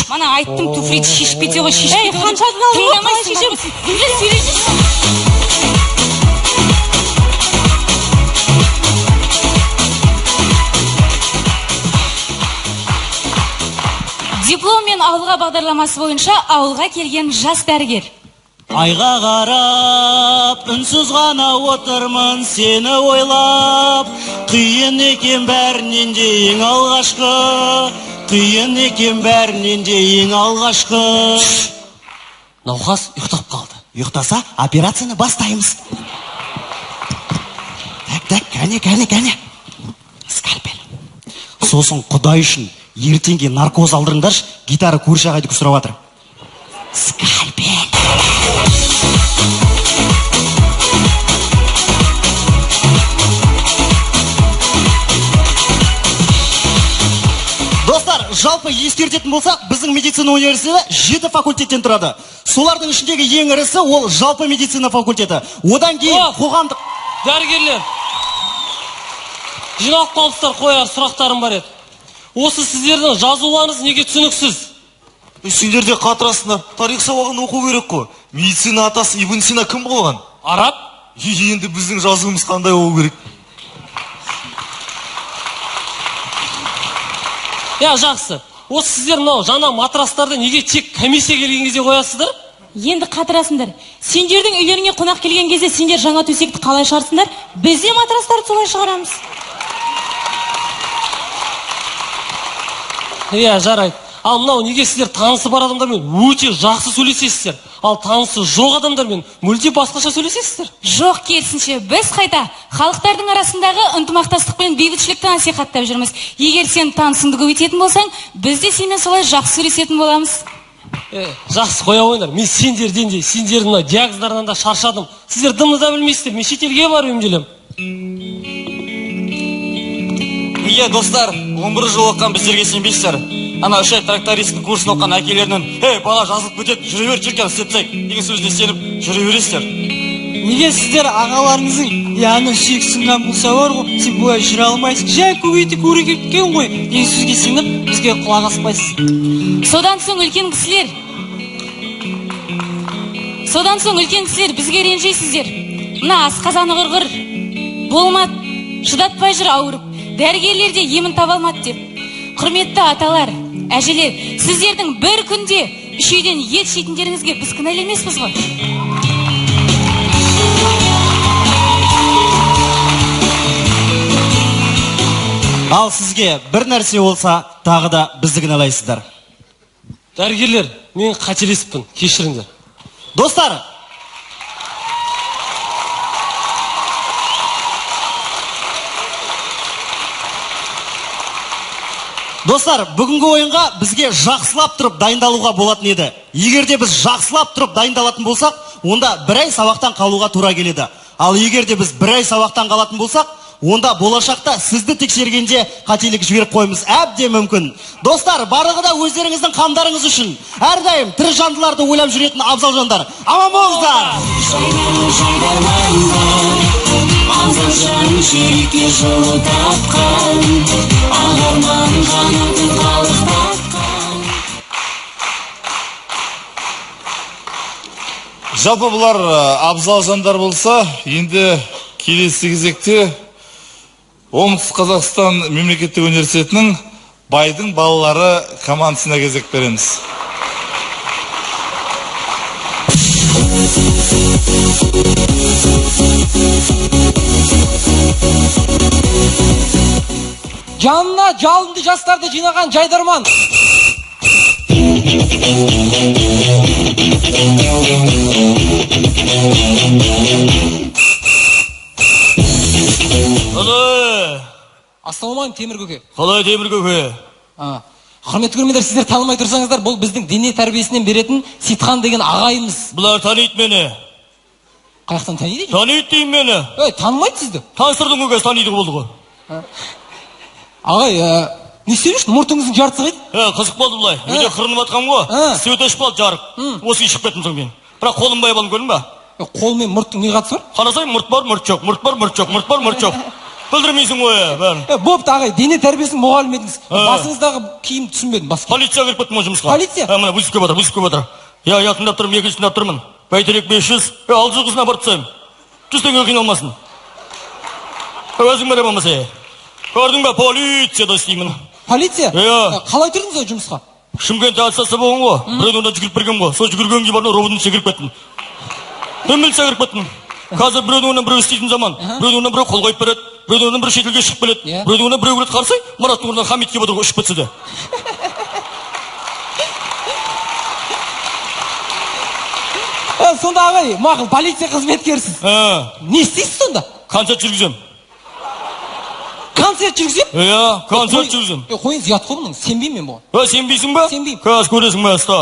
Мана айттым, туфлиді шешіп кете ғой, шешіп Ей, кете ғой. қаншадан алдың ғой, Тыңдамайсың, қалай шешемін? Гүлжан, сөйлесейші. Дипломмен ауылға бағдарламасы бойынша ауылға келген жас дәрігер. Айға қарап, үнсіз ғана отырмын сені ойлап. Қиын екен бәрінен де ең алғашқы, қиын екен бәрінен де ең алғашқы. Науқас ұйықтап қалды. Ұйықтаса, операцияны бастаймыз. Так, так, кәне, кәне, кәне. Скальпель. Сосын Құдай үшін ертеңге наркоз алдырыңдаршы, гитара көрші ағайды сұрап жатыр. Скальпель. Достар, жалпы ескертетін болсақ, біздің медицина университеті 7 факультеттен тұрады. Солардың ішіндегі ең ірісі ол жалпы медицина факультеті. Одан кейін қоғамдық... Дәрігерлер, жиналып қалыпсыздар, қояр сұрақтарым бар еді. Осы сіздердің жазуларыңыз неге түсініксіз? Сендер де қатырасыңдар. Тарих сабағын оқу керек қой. Медицина атасы Ибн Сина кім болған? Араб. Енді біздің жазуымыз қандай болу керек? Я, жақсы. Осы сіздер мынау жаңа матрастарды неге тек комиссия келген кезде қоясыздар? Енді қатырасыңдар. Сендердің үйлеріңе қонақ келген кезде сендер жаңа төсекті қалай шығарсыңдар? Біз де матрастарды солай шығарамыз. Иә, жарайды. Ал мынау неге сіздер танысы бар адамдармен өте жақсы сөйлесесіздер, ал танысы жоқ адамдармен мүлде басқаша сөйлесесіздер? Жоқ, керісінше, біз қайта халықтардың арасындағы ынтымақтастық пен бейбітшілікті насихаттап жүрміз. Егер сен танысыңды көбейтетін болсаң, біз де сенімен солай жақсы сөйлесетін боламыз. Жақсы, қоя қойыңдар. Мен сендерден де, сендердің мына диагноздарынан да шаршадым. Сіздер дымды да білмейсіздер. Мен шетелге барып емделемін. Иә, достар, 11 жыл оқыған біздерге сенбейсіздер. Ана 3 ай трактористтің курсын оқыған әкелерінің, «Ей, бала жазылып кетеді, жүре бер, черкен, істеп тастайық» деген сөзіне сеніп жүре бересіздер. Неге сіздер ағаларыңыздың, яғни сүйек сынған болса бар ғой, сен бұлай жүре алмайсың, жай көбейтіп көре кеткен ғой деген сөзге сеніп бізге құлақ аспайсыз. Содан соң үлкен кісілер, содан соң үлкен кісілер бізге ренжисіздер. Мына асқазаны құрғыр, болмады, шыдатпай жүр ауырып, дәрігерлер де емін таба алмады деп. Құрметті аталар, әжелер, сіздердің бір күнде үш үйден ет жейтіндеріңізге біз кінәлі емеспіз ғой. Ал сізге бір нәрсе болса, тағы да бізді кінәлайсыздар. Дәрігерлер, мен қателесіппін, кешіріңдер. Достар, достар, бүгінгі ойынға бізге жақсылап тұрып дайындалуға болатын еді. Егер де біз жақсылап тұрып дайындалатын болсақ, онда бір ай сабақтан қалуға тура келеді. Ал егер де біз бір ай сабақтан қалатын болсақ, онда болашақта сізді тексергенде қателік жіберіп қойымыз әбден мүмкін. Достар, барлығы да өздеріңіздің қамдарыңыз үшін әрдайым тірі жандыларды ойлап жүретін абзал жандар. Аман болыңыздар! Абзал жан жүрекке жылу тапқан, ақ арман қанатын қалықтатқан. Жалпы бұлар абзал жандар болса, енді келесі кезекте Оңтүстік Қазақстан мемлекеттік университетінің байдың балалары командасына кезек береміз. Жанына жалынды жастарды жинаған жайдарман. Қалай? Ассалаумағалейкум, Темір көке. Қалай, Темір көке? Құрметті көрермендер, сіздер танымай тұрсаңыздар, бұл біздің дене тәрбиесінен беретін Сейітхан деген ағайымыз. Бұлар таниды мені. Қаяқтан таниды? Таниды деймін мені. Ей, танымайды сізді. Таныстырдың көке, таниды болды ғой. Ағай, не істеп жүрсің? Мұртыңыздың жартысы қайда? Қызық болды былай. Үйде қырынып жатқанмын ғой. Свет өшіп қалды, жарық. Осы шығып кеттім соң мен. Бірақ қолым бай болдым, көрдің ба? Қол мен мұрттың не қатысы бар? Қарасай, мұрт бар, мұрт жоқ, мұрт бар, мұрт жоқ, мұрт бар, мұрт жоқ. Білдірмейсің ғой, бәрін. Бопты, ағай, дене тәрбиесінің мұғалімі едіңіз. Басыңыздағы киім түсінбедім, бас киім. Полиция кіріп кеттім ғой жұмысқа. Полиция? Мына вызов келіп жатыр, вызов келіп жатыр. Я, тыңдап тұрмын, екінші тыңдап тұрмын. Бәйтерек 500, 600 қызына апарып тастаймын. 100 теңге қиналмасын. Өзің бере болмаса. Көрдің бе, полицияда істеймін. Полиция? Иә. Қалай тұрдыңыз ол жұмысқа? Шымкентте аттестация болған ғой. Біреудің орнына жүгіріп берген ғой. Сол жүгіргенге барып роботын секіріп кеттім. Мен милиция кіріп кеттім. Қазір біреудің орнына біреу істейтін заман. Біреудің орнына біреу қол қойып береді. Біреудің орнына біреу шетелге шығып келеді. Біреудің орнына біреу келеді, қарасай, Мараттың орнына Хамит келіп отыр ғой, ұшып кетсе де. Сонда ағай, мақұл, полиция қызметкерісіз. Не істейсіз сонда? Концерт жүргіземін. Концерт жүргіземін? Иә, концерт жүргіземін. Қойыңыз, ұят қой бұның, сенбеймін мен бұған. Сенбейсің ба? Сенбеймін. Қазір көресің бе, ұста.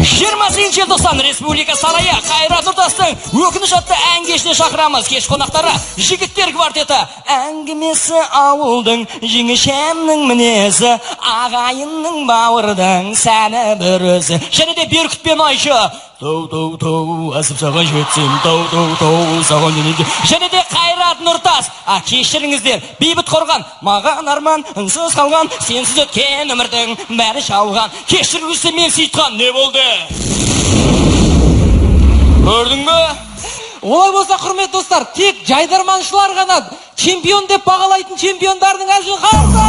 28 желтоқсан Республика сарайы Қайрат Нұртастың Өкініш атты ән кешіне шақырамыз. Кеш қонақтары жігіттер квартеті, әңгімесі ауылдың, жеңешемнің мінезі, ағайынның бауырдың сәні бір өзі. Және де Беркут пен Айшы. Тау, тау, тау, асып саған жетсем, тау, тау, тау, саған денеде. Және де Қайрат Нұртас. Кешіріңіздер, бейбіт қорған, маған арман, үнсіз қалған, сенсіз өткен өмірдің бәрі жалған. Кешіріңізші мен Сейітхан, не болды? Көрдің бе? Олай болса, құрметті достар, тек жайдарманшылар ғана чемпион деп бағалайтын чемпиондардың әзілін қарсы.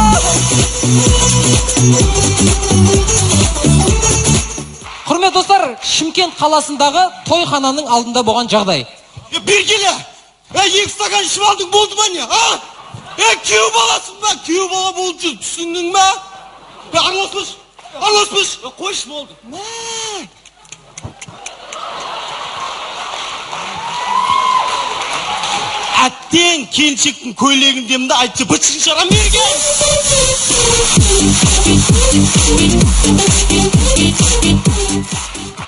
Құрметті достар, Шымкент қаласындағы тойхананың алдында болған жағдай. Бергеле! 2 стакан ішіп алдың, болды ма не? А? Күйеу баласың ба? Күйеу бала болып жүр, түсіндің ба? Араласпашы, араласпашы. Қойшы, болды. Әттең келіншектің көйлегіндемін де айтшы, бытшын шығарам берген.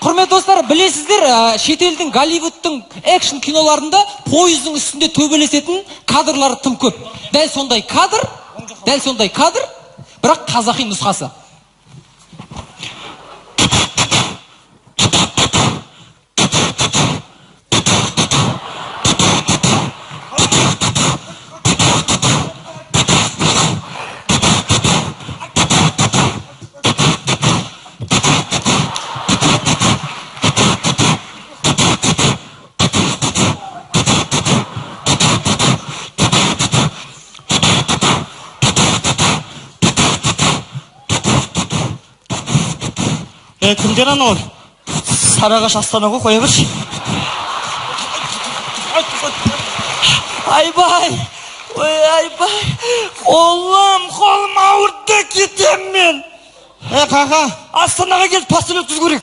Құрметті достар, білесіздер, шетелдің, Голливудтың экшн киноларында пойыздың үстінде төбелесетін кадрлар тым көп. Дәл сондай кадр, дәл сондай кадр, бірақ қазақи нұсқасы. Кімдер анау? Сарыағаш Астана ғой, қоя берші. Айбай, ой, айбай, қолым, қолым ауырды, кетем мен. Е, қақа. Астанаға келіп пастор өткізу керек.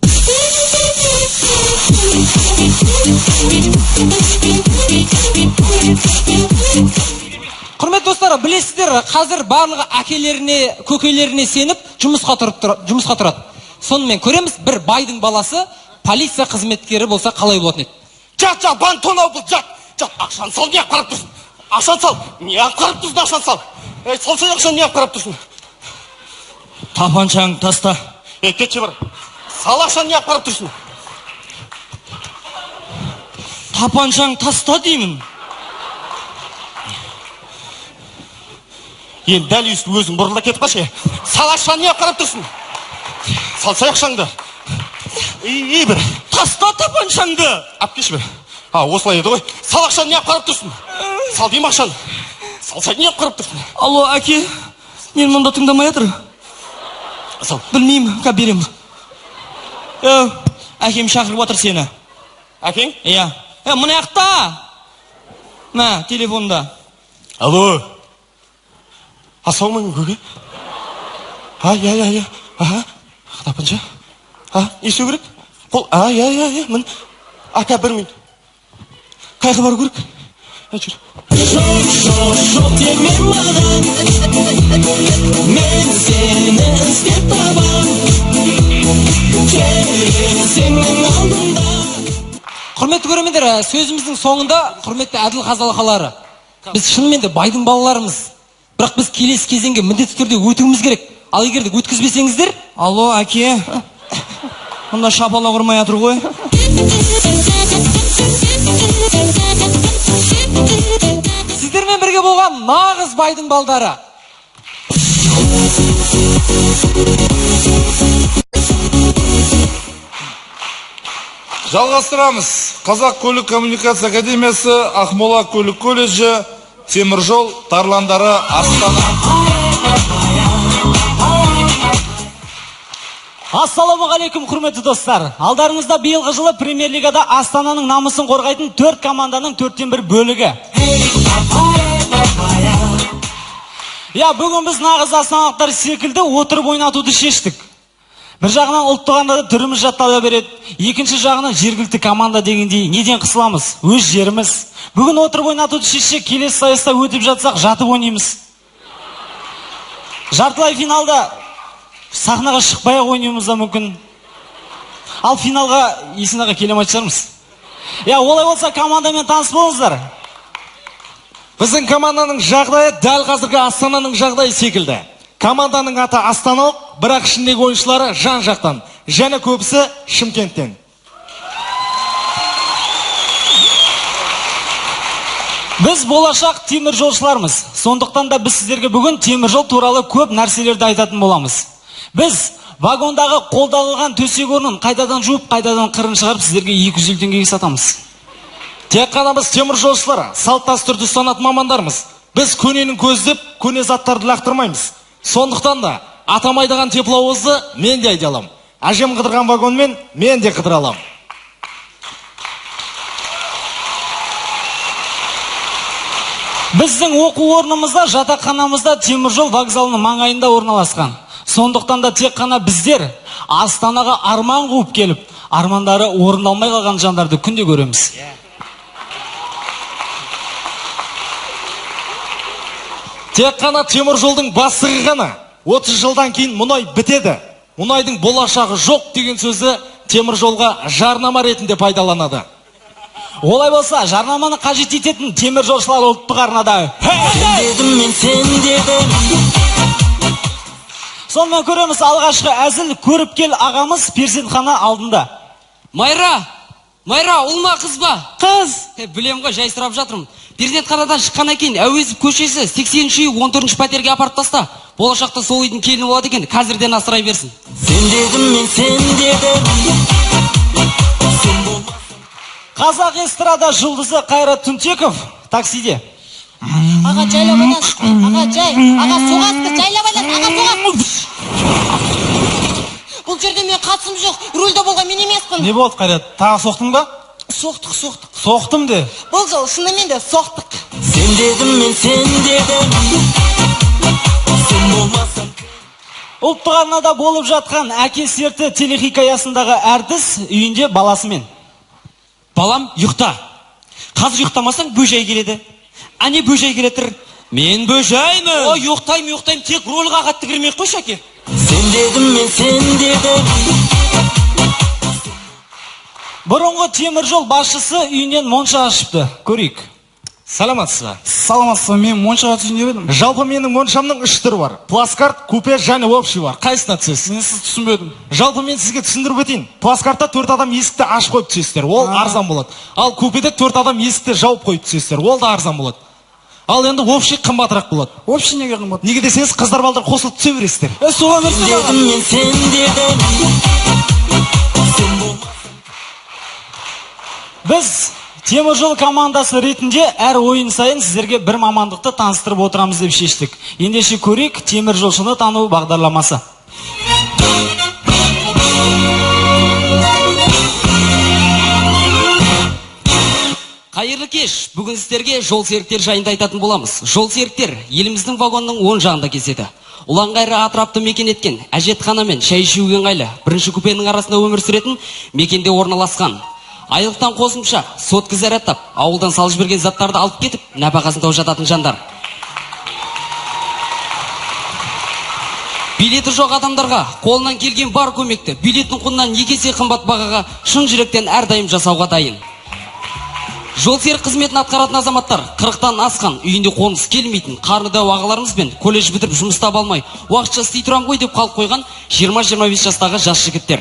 Құрметті достар, білесіздер, қазір барлығы әкелеріне, көкелеріне сеніп жұмысқа тұрып жұмысқа тұрады. Сонымен көреміз, бір байдың баласы полиция қызметкері болса қалай болатын еді? Жат, жат, бан тонау бұл, жат. Жат, ақшаны сал, неғып қарап тұрсың? Ақшаны сал, неғып қарап тұрсың, ақшаны сал. Ей, салсай ақшаны, неғып қарап тұрсың? Тапаншаңды таста. Ей, кетші бір. Сал ақшаны, неғып қарап тұрсың? Тапаншаңды таста деймін. Енді дәл өйстіп өзің бұрылда кетіп қалшы. Сал ақшаны, неғып қарап тұрсың? Салсай ақшаңды. Ей, бір. Таста тапаншаңды. Алып келші бір. А, осылай еді ғой. Сал ақшаны, неғып қарап тұрсың? Сал деймін ақшаны. Салсай, неғып қарап тұрсың? Алло, әке, мен мұнда тыңдамай жатыр. Сал. Білмеймін, қазір беремін. Әкем шақырып отыр сені. Әкең? Иә. Мына жақта. Мә, телефонда. Алло. Ассалаумағалейкум, көке. А, иә, иә, иә. Аха. Тапанша. А, не істеу керек? Қол, а, иә, иә, иә, мін. Ака, бір минут. Қайға бару керек? А, жүр. Жоқ, жоқ, жоқ деме маған. Мен сені іздеп табам. Терезеңнің алдында. Құрметті көрермендер, сөзіміздің соңында құрметті әділ қазалқалары, біз шынымен де байдың балаларымыз. Бірақ біз келесі кезеңге міндетті түрде өтуіміз керек. Ал егер де өткізбесеңіздер... Алло, әке. Мұнда шапалақ ұрмай жатыр ғой. Сіздермен бірге болған нағыз байдың балдары. Жалғастырамыз. Қазақ көлік коммуникация академиясы, Ақмола көлік колледжі, теміржол тарландары Астана. Ассалаумағалейкум, құрметті достар. Алдарыңызда биылғы жылы премьер-лигада Астананың намысын қорғайтын 4 команданың 1/4 бөлігі. Я, бүгін біз нағыз астаналықтар секілді отырып ойнатуды шештік. Бір жағынан ұлттық арнада түріміз жаттала береді, екінші жағынан жергілікті команда дегендей неден қысыламыз? Өз жеріміз. Бүгін отырып ойнатуды шешсек, келесі сайыста өтіп жатсақ, жатып ойнаймыз. Жартылай финалда сахнаға шықпай-ақ ойнауымыз да мүмкін. Ал финалға Есен аға келе алмайтын шығармыз. Я, олай болса командамен таныс болыңыздар. Біздің команданың жағдайы дәл қазіргі Астананың жағдайы секілді. Команданың аты Астаналық, бірақ ішіндегі ойыншылары жан-жақтан, және көбісі Шымкенттен. Біз болашақ теміржолшылармыз. Сондықтан да біз сіздерге бүгін теміржол туралы көп нәрселерді айтатын боламыз. Біз вагондағы қолданылған төсек орнын қайтадан жуып, қайтадан қырын шығарып сіздерге 250 теңгеге сатамыз. Тек қана біз теміржолшылар, салт дәстүрді ұстанатын мамандармыз. Біз көненің көздеп, көне заттарды лақтырмаймыз. Сондықтан да атам айдаған тепловозды мен де айдай аламын. Әжем қыдырған вагонмен мен де қыдыра аламын. Біздің оқу орнымызда, жатақханамызда теміржол вокзалының маңайында орналасқан. Сондықтан да тек қана біздер Астанаға арман қуып келіп, армандары орындалмай қалған жандарды күнде көреміз. Тек қана теміржолдың бастығы ғана 30 жылдан кейін мұнай бітеді. Мұнайдың болашағы жоқ деген сөзді теміржолға жарнама ретінде пайдаланады. Олай болса, жарнаманы қажет ететін теміржолшылар ұлттық арнада. Сен дедім, мен сен дедім. Сонымен көреміз алғашқы әзіл көріпкел ағамыз перзентхана алдында. Майра, Майра, ұл ма, қыз ба? Қыз. Білем ғой, жай сұрап жатырмын. Перзентханадан шыққаннан кейін Әуезов көшесі 80-ші үй 14-ші пәтерге апарып таста. Болашақта сол үйдің келіні болады екен, қазірден асырай берсін. Сен дедім, мен сен дедім. Қазақ эстрада жұлдызы Қайрат Түнтеков таксиде. Аға, жайлап ойлан. Аға, жай. Аға, соғасыз, жайлап ойлан. Аға, соғасыз. Бұл жерде мен қатысым жоқ. Рульде болған мен емеспін. Не болды, Қайрат? Тағы соқтың ба? Соқтық, соқтық. Соқтым де. Бұл жолы шынымен де соқтық. Сен дедім, мен сен дедім. Сен болмасаң. Ұлттық арнада болып жатқан Әке серті телехикаясындағы әртіс үйінде баласымен. Балам, ұйықта. Қазір ұйықтамасаң бөжай келеді. Әне бөжай келетір. Мен бөжаймын. Ой, ұйықтаймын, ұйықтаймын, тек рольға қатты кірмей қойшы, әке. Сен дедім, мен сен дедім. Бұрынғы теміржол басшысы үйінен монша ашыпты. Көрейік. Саламатсыз ба? Саламатсыз ба? Мен моншаға түсейін деп едім. Жалпы менің моншамның үш түрі бар. Плацкарт, купе және общий бар. Қайсысына түсесіз? Мен сізді түсінбедім. Жалпы мен сізге түсіндіріп өтейін. Плацкартта 4 адам есікті ашып қойып түсесіздер. Ол арзан болады. Ал купеде 4 адам есікті жауып қойып түсесіздер. Ол да арзан болады. Ал енді общий қымбатырақ болады. Общий неге қымбат? Неге десеңіз, қыздар балдар қосылып түсе бересіздер. Соған Сен дедім, мен сен дедім. Біз теміржол командасы ретінде әр ойын сайын сіздерге бір мамандықты таныстырып отырамыз деп шештік. Ендеше көрейік теміржолшыны тану бағдарламасы. Қайырлы кеш. Бүгін сіздерге жол серіктер жайында айтатын боламыз. Жол серіктер еліміздің вагонның оң жағында кезеді. Ұланғайры атырапты мекен еткен, әжетхана мен шай ішуге ыңғайлы, бірінші купенің арасында өмір сүретін мекенде орналасқан. Айлықтан қосымша сотка зарядтап, ауылдан салып жіберген заттарды алып кетіп, нәпақасын тауып жататын жандар. Билеті жоқ адамдарға қолынан келген бар көмекті билеттің құнынан екі есе қымбат бағаға шын жүректен әрдайым жасауға дайын. Жол серік қызметін атқаратын азаматтар 40-тан асқан, үйінде қоныс келмейтін, қарны дәу ағаларымыз бен колледж бітіріп жұмыс таба алмай, уақытша істей тұрам ғой деп қалып қойған 20-25 жастағы жас жігіттер.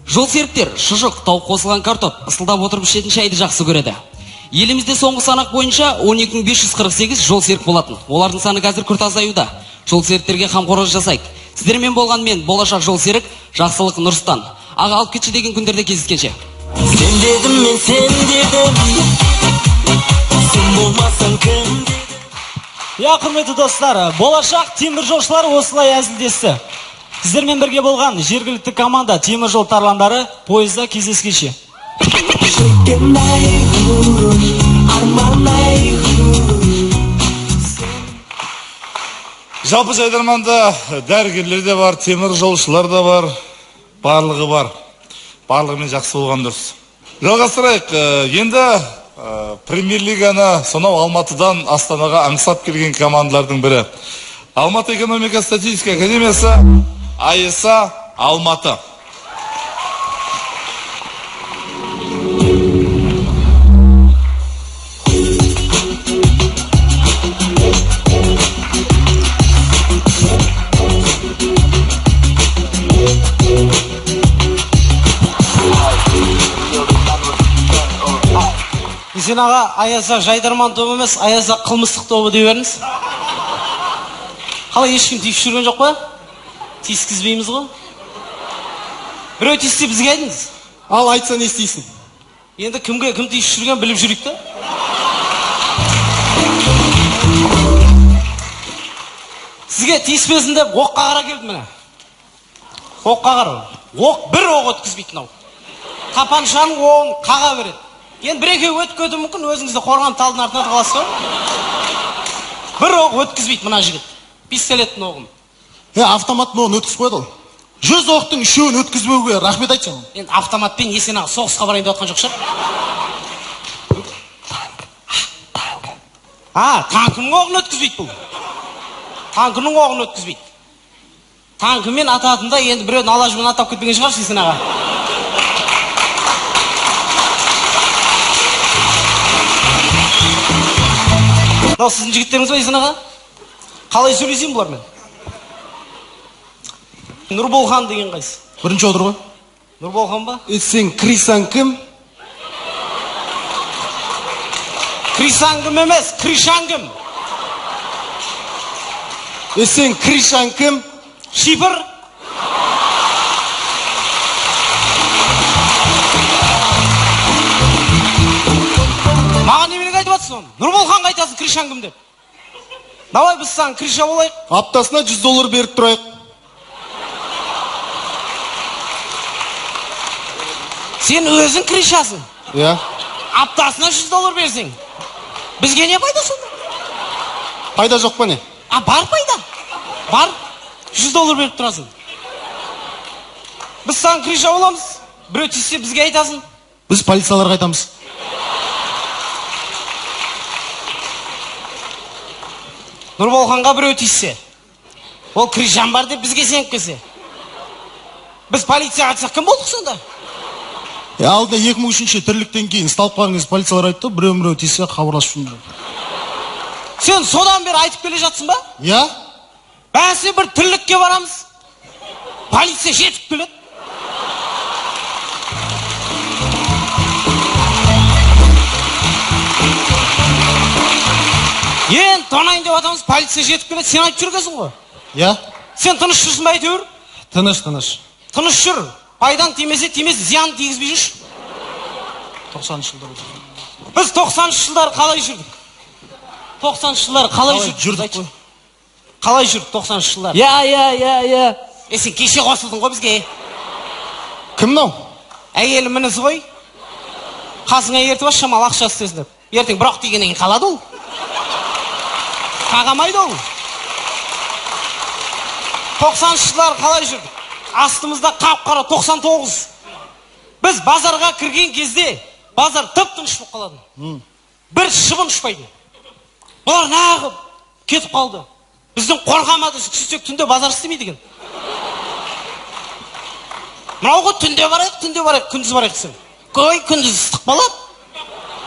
Жол серіктер шұжық, тауық қосылған картоп, ысылдап отырып ішетін шайды жақсы көреді. Елімізде соңғы санақ бойынша 12548 жол серік болатын. Олардың саны қазір күрт азаюда. Жол серіктерге қамқорлық жасайық. Сіздермен болған мен, болашақ жол серік, Жақсылық Нұрсұлтан. Аға алып кетші деген күндерде кездескенше. Сен дедім, мен сен дедім. Сен болмасаң кім дедім? Я, құрметті достар, болашақ теміржолшылар осылай әзілдесті. Сіздермен бірге болған жергілікті команда теміржол тарландары пойызда кездескенше. Жалпы жайдарманда дәрігерлер де бар, теміржолшылар да бар, барлығы бар. Барлығымен жақсы болған дұрыс. Жалғастырайық. Енді премьер-лиганы сонау Алматыдан Астанаға аңсап келген командалардың бірі. Алматы экономика статистика академиясы, АЭСА Алматы. Есен аға, АЭСА жайдарман тобы емес, АЭСА қылмыстық тобы дей беріңіз. Қалай, ешкім тиісіп жүрген жоқ па? Тиіскізбейміз ғой. Біреу тиіссе бізге айтыңыз. Ал айтса не істейсің? Енді кімге кім тиісіп жүрген біліп жүрейік та. Сізге тиіспесін деп оққа қара келдім міне. Оққа қара. Оқ бір оқ өткізбейді мынау. Тапаншаның оғын қаға береді. Енді бір екеуі өтіп кетуі мүмкін, өзіңіз де қорғанып талдың артына тығыласыз ғой. Бір оқ өткізбейді мына жігіт. Пистолеттің оғын. Автоматтың оғын өткізіп қояды ол. 100 оқтың 3-еуін өткізбеуге рахмет айтсаң. Енді автоматпен Есен аға соғысқа барайын деп жатқан жоқ шығар. Танкінің оғын өткізбейді бұл. Танкінің оғын өткізбейді. Танкімен ататында енді біреудің алажымен атап кетпеген шығар Есен аға. Мынау сіздің жігіттеріңіз ба, Есен аға? Қалай сөйлесейін бұлармен? Нұрболхан деген қайсы? Бірінші отыр ғой. Нұрболхан ба? Сен Крисан кім? Крисан кім емес, Кришан кім? Сен Кришан кім? Шипр. Маған неменеге айтып жатсың оны? Нұрболханға айтасың Кришан кім деп. Давай біз саған Криша болайық. Аптасына $100 беріп тұрайық. Сен өзің Кришасың. Иә. Аптасына $100 берсең, бізге не пайда сонда? Пайда жоқ па не? А, бар пайда. Бар. 100 доллар беріп тұрасың. Біз саған крыша боламыз. Біреу тиіссе бізге айтасың. Біз полицияларға айтамыз. Нұрболханға біреу тиіссе, ол крышам бар деп бізге сеніп келсе, біз полицияға айтсақ кім болдық сонда? Алдында 2003-ші тірліктен кейін ұсталып қалған кезде полициялар айтты, біреу тиіссе хабарласып жүріңдер. Сен содан бері айтып келе жатсың ба? Иә. Бәсе бір тірлікке барамыз, полиция жетіп келеді. Енді тонайын деп атамыз, полиция жетіп келеді, сен айтып жүргенсің ғой. Иә. Сен тыныш жүрсің бе әйтеуір? Тыныш, тыныш. Тыныш жүр. Пайдаң тимесе тимес, зиян тигізбей жүрші. 90-шы жылдар. Біз 90-шы жылдары қалай жүрдік? 90-шы жылдары қалай жүрдік? Қалай жүрдік 90-шы жылдары? Иә, иә, иә, иә. Сен кеше қосылдың ғой бізге. Кім мынау? Әйелім інісі ғой. Қасыңа ертіп алшы, шамалы ақша істесін деп. Ертең бір оқ тигеннен кейін қалады ол. Қағамайды ол. 90-шы жылдары қалай жүрдік? Астымызда қап-қара 99. Біз базарға кірген кезде базар тып-тыныш болып қалады. Бір шыбын ұшпайды. Бұлар нағып кетіп қалды. Біздің қорғамады, сөйтсек түнде базар істемейді екен. Мынау ғой түнде барайық, түнде барайық, күндіз барайық десем. Кой, күндіз ыстық болады.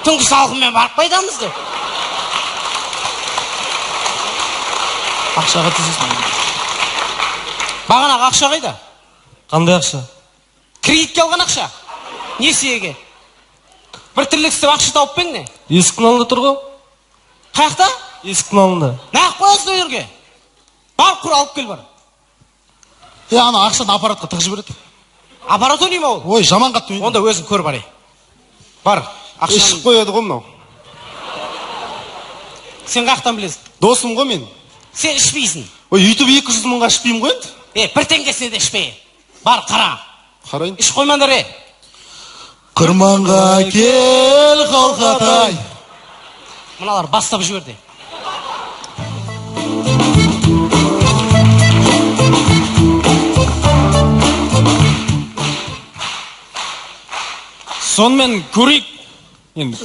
Түнгі салқынмен барып қайтамыз деп. Ақшаға тиісесің. Бағанағы ақша қайда? Қандай ақша? Кредитке алған ақша. Несиеге. Бір тірлік істеп ақша тауып пе не? Есіктің алдында тұр ғой. Қаяқта? Есіктің алдында. Нағып қоясың ол жерге. Бар, құр алып кел бар. Ана ақшаны аппаратқа тығып жібереді. Аппарат ойнай ма ол? Ой, жаман қатты ойнайды. Онда өзің көр бар. Бар. Ішіп қояды ғой мынау. Сен қаяқтан білесің? Досым ғой мен. Сен ішпейсің. Ой, үйтіп 200 мыңға ішпеймін ғой енді. Бір теңгесіне де ішпе. Бар, қара. Қарайын. Іш қоймаңдар, е. Қырманға кел, қалқатай. Мыналар бастап жіберді. Сонымен көрейік. Енді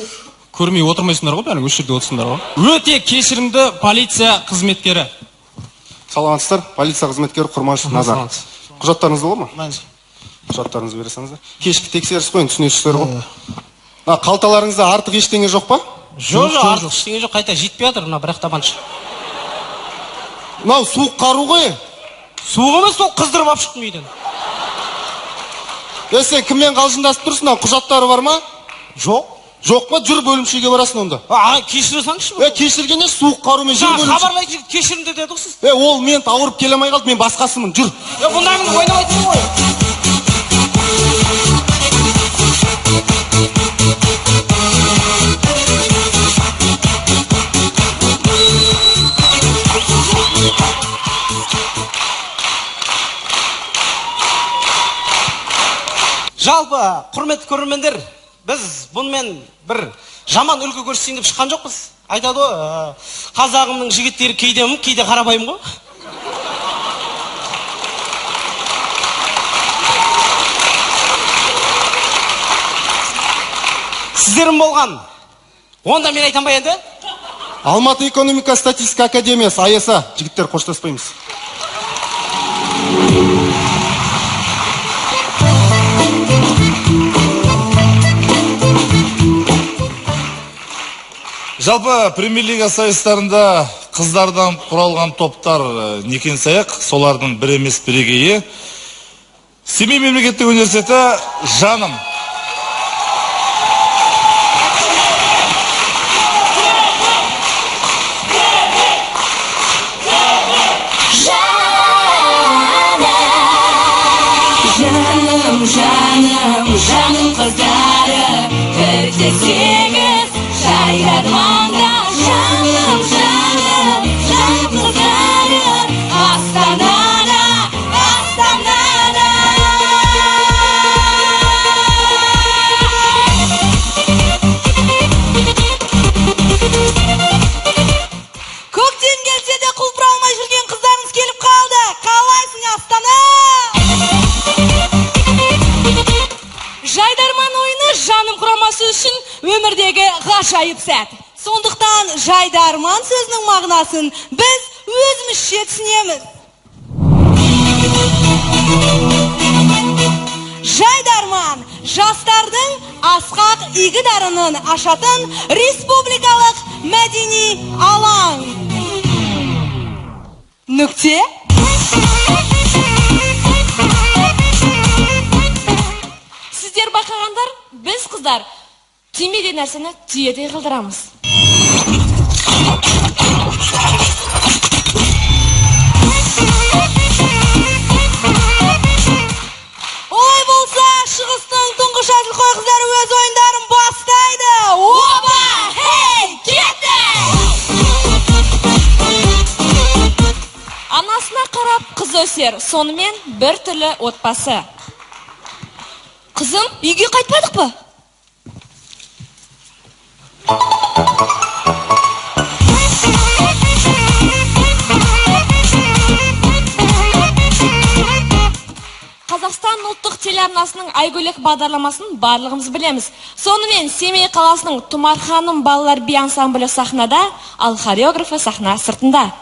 көрмей отырмайсыңдар ғой, бәрің осы жерде отырсыңдар ғой. Өте кешірімді полиция қызметкері. Саламатсыздар, полиция қызметкері Құрмашев Назар. Құжаттарыңыз бола ма? Құжаттарыңызды бере салыңыздар. Кешкі тексеріс қой, түсінесіздер ғой. Мына қалталарыңызда артық ештеңе жоқ па? Жоқ, жоқ, артық ештеңе жоқ, қайта жетпей жатыр мына бір ақ табаншы. Мынау суық қару ғой. Суық емес, ол қыздырып алып шықтым үйден. Сен кіммен қалжыңдасып тұрсың? Мынау құжаттары бар ма? Жоқ. Жоқ па? Жүр бөлімшеге барасың онда. Кешіре салыңызшы. Кешірген не, суық қарумен жүр бөлімше. Хабарлайтын жігіт кешірімді деді ғой сіз. Ол мент ауырып келе алмай қалды, мен басқасымын, жүр. Бұндаймын ойнамайтын ғой. Жалпы, құрметті көрермендер, біз бұнымен бір жаман үлгі көрсетейін деп шыққан жоқпыз. Айтады ғой, қазағымның жігіттері кейде мың, кейде қарапайым ғой. Сіздерім болған. Онда мен айтам ба енді? Алматы экономика статистика академиясы, АЭСА. Жігіттер, қоштаспаймыз. Жалпы премьер-лига сайыстарында қыздардан құралған топтар некен саяқ, солардың бір емес бірегейі. Семей мемлекеттік университеті жаным. Жаным, жаным, жаным қыздары, бірде сегіз жайдарманда. Жаным, жаным, жаным қыздары, Астанада, Астанада. Көктем келсе де құлпыра алмай жүрген қыздарымыз келіп қалды. Қалай? құрамасы үшін өмірдегі ғажайып сәт. Сондықтан жайдарман сөзінің мағынасын біз өзімізше түсінеміз. Жайдарман жастардың асқақ игі дарынын ашатын республикалық мәдени алаң. Нүкте. Сіздер байқағандар, біз қыздар түймедей нәрсені түйедей қылдырамыз. Олай болса, шығыстың тұңғыш әзілқой қыздары өз ойындарын бастайды. Опа! Хей! Кетті! Анасына қарап қыз өсер, сонымен бір түрлі отбасы. Қызым, үйге қайтпадық па? Қазақстан ұлттық телеарнасының Айгөлек бағдарламасын барлығымыз білеміз. Сонымен Семей қаласының Тұмар ханым балалар би ансамблі сахнада, ал хореографы сахна сыртында.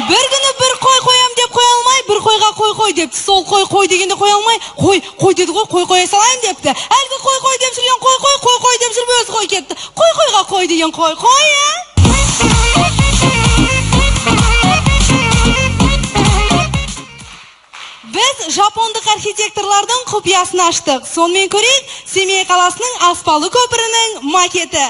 Бір күні бір қой қоям деп қоя алмай, бір қойға қой қой депті. Сол қой қой дегенде қоя алмай, қой қой деді ғой, қой қоя салайын депті. Әлгі қой қой деп жүрген қой қой қой қой деп жүріп өзі қой кетті. Қой қойға қой деген қой қой, ә? Біз жапондық архитекторлардың құпиясын аштық. Сонымен көрейік, Семей қаласының аспалы көпірінің макеті.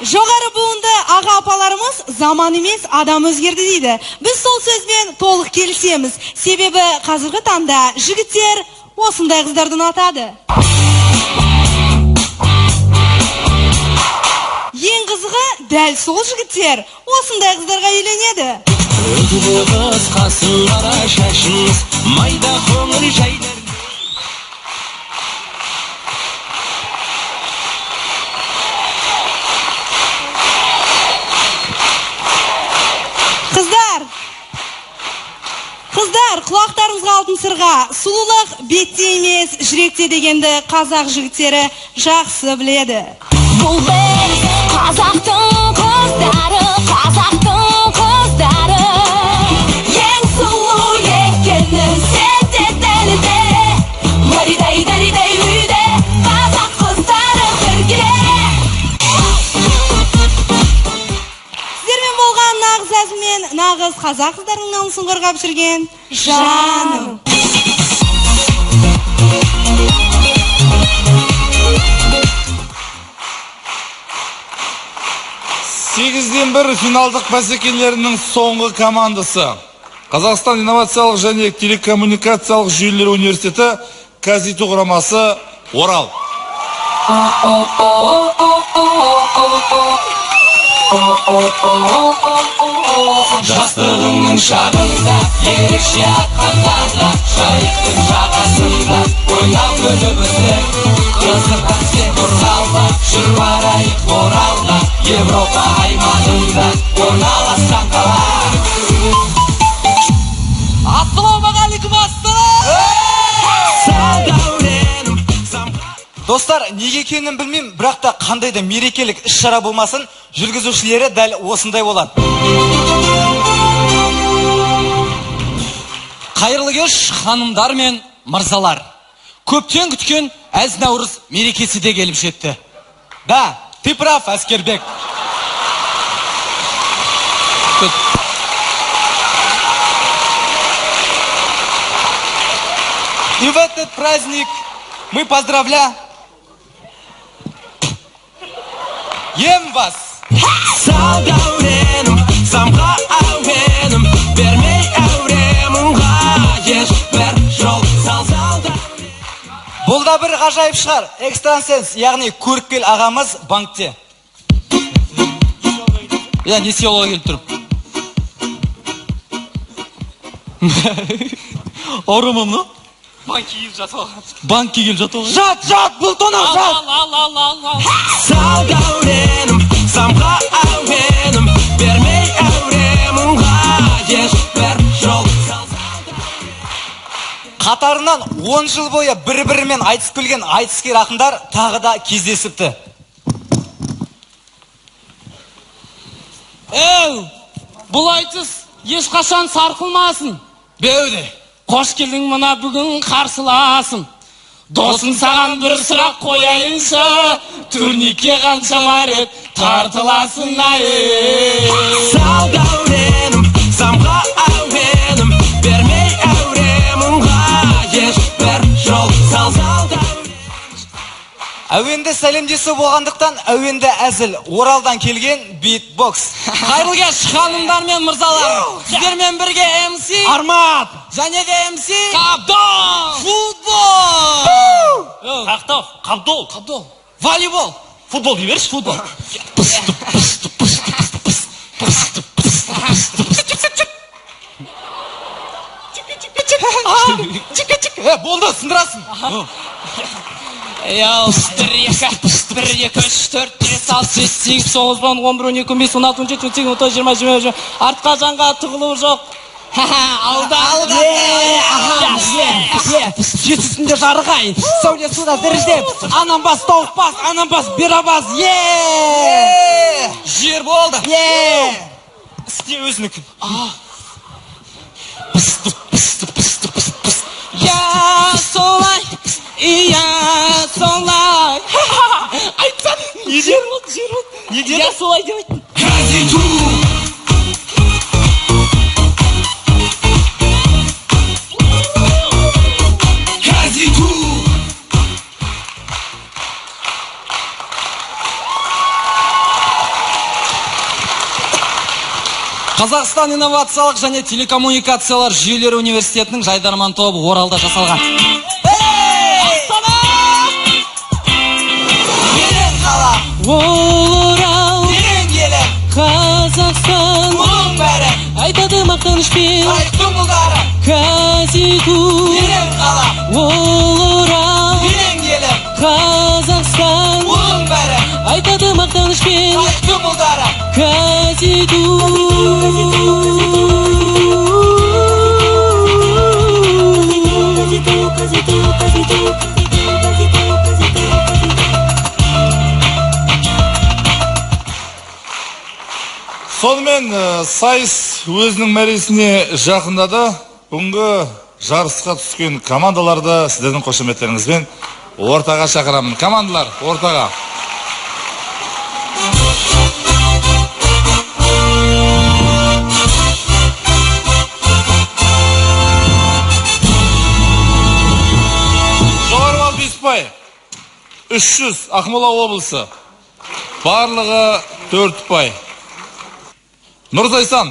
Жоғары буынды аға апаларымыз заман емес адам өзгерді дейді. Біз сол сөзбен толық келісеміз. Себебі қазіргі таңда жігіттер осындай қыздарды ұнатады. Ең қызығы дәл сол жігіттер осындай қыздарға үйленеді. Өзі қыз қасын қара шашыңыз, майда қоңыр жайдар. Қыздар, қыздар, құлақтарыңызға алтын сырға. Сұлулық бетте емес, жүректе дегенді қазақ жігіттері жақсы біледі. Бұл біз қазақтың қыздары, қазақтың қыздары. Ең сұлу екенін сен де дәлелде. Ларидай-даридай үйде қазақ қыздары бірге. Сіздермен болған нағыз әзілмен нағыз қазақ қыздарының намысын қорғап жүрген жаным. Сегізден бір финалдық бәсекелерінің соңғы командасы. Қазақстан инновациялық және телекоммуникациялық жүйелер университеті КазИТУ құрамасы Орал. Жастығыңның шағында ерекше атқан таңда, жайықтың жағасында ойнап күліп өстік. Қызықтан сен қорғалма, жүр барайық Оралға, Европа аймағында орналасқан қала. Ассалаумағалейкум, Астана! Достар, неге екенін білмеймін, бірақ та қандай да мерекелік іс-шара болмасын, жүргізушілері дәл осындай болады. Қайырлы кеш, ханымдар мен мырзалар. Көптен күткен әз наурыз мерекесі де келіп жетті. Да, ты прав, Әскербек. И в этот праздник мы поздравляем вас. Сал дәуренім, самға әуенім, бермей әуре мұңға ешбір жол. Сал, сал. Бұл да бір ғажайып шығар. Экстрасенс, яғни көріпкел ағамыз банкте. Иә, несие алуға келіп тұрмын. Ауру ма мынау? Банкке келіп жатып алған. Банкке келіп жатып алған. Жат, жат, бұл тонау, жат. Ал, ал, ал, ал, ал. Сал дәуренім, самға әуенім, бермей әуре мұңға ешбір жол. Қатарынан 10 жыл бойы бір-бірімен айтысып келген айтыскер ақындар тағы да кездесіпті. Әу, бұл айтыс ешқашан сарқылмасын. Беуде. Қош келдің мына бүгін қарсыласым. Досым, саған бір сұрақ қояйыншы. Турникке қаншама рет тартыласың, ай? Сал дәуренім, самға әуенім, бермей әуре мұңға ешбір жол. Сал, сал. Әуенді сәлемдесу болғандықтан әуенді әзіл. Оралдан келген битбокс. Қайырлы кеш, ханымдар мен мырзалар. Сіздермен бірге МС Армат және де МС Қабдол. Футбол. Қақтау, Қабдол. Қабдол. Волейбол. Футбол дей берші, футбол. Болды, сындырасың. Яу, 1, 2, 1, 2, 3, 4, 5, 6, 7, 8, 9, 10, 11, 12, 15, 16, 17, 18, 19, 20, 21. Артқа жанға тығылу жоқ. Алда, алда. Жет үстінде жарық ай, сәуле суда дірілдеп, анам бас, тауық бас, анам бас, бұйра бас, е! Жер болды. Е! Істе өзінікі. Я солай, я солай. Айтсам, жер болды, жер болды. Не деді? Я солай деп айттым. Қазақстан инновациялық және телекоммуникациялар жүйелері университетінің жайдарман тобы Оралда жасалған. Астана! Менің қалам, Ол Орал, менің елім, Қазақстан. Бұның бәрі айтады мақтанышпен. Тарихтың ұлдары. КазИТУ. Менің қалам, Ол Орал, менің елім, Қазақстан. Бұның бәрі айтады мақтанышпен. Тарихтың ұлдары. КазИТУ. Сонымен сайыс өзінің мәресіне жақындады. Бүгінгі жарысқа түскен командаларды сіздердің қошеметтеріңізбен ортаға шақырамын. Командалар, ортаға. Жоғары балл 5 ұпай. 300 Ақмола облысы. Барлығы 4 ұпай. Нұрзайсан.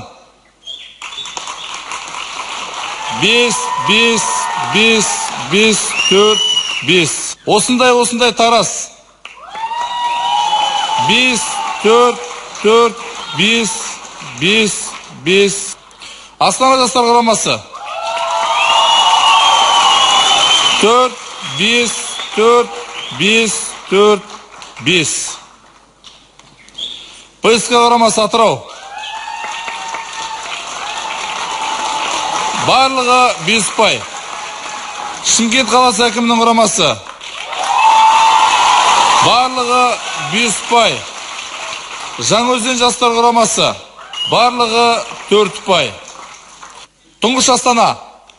5, 5, 5, 5, 4, 5. Осындай, осындай Тараз. 5, 4, 4, 5, 5, 5. Астана жастар құрамасы. 4, 5, 4, 5, 4, 5. ПСК құрамасы Атырау. Барлығы 5 ұпай. Шымкент қаласы әкімінің құрамасы. Барлығы 5 ұпай. Жаңаөзен жастар құрамасы. Барлығы 4 ұпай. Тұңғыш Астана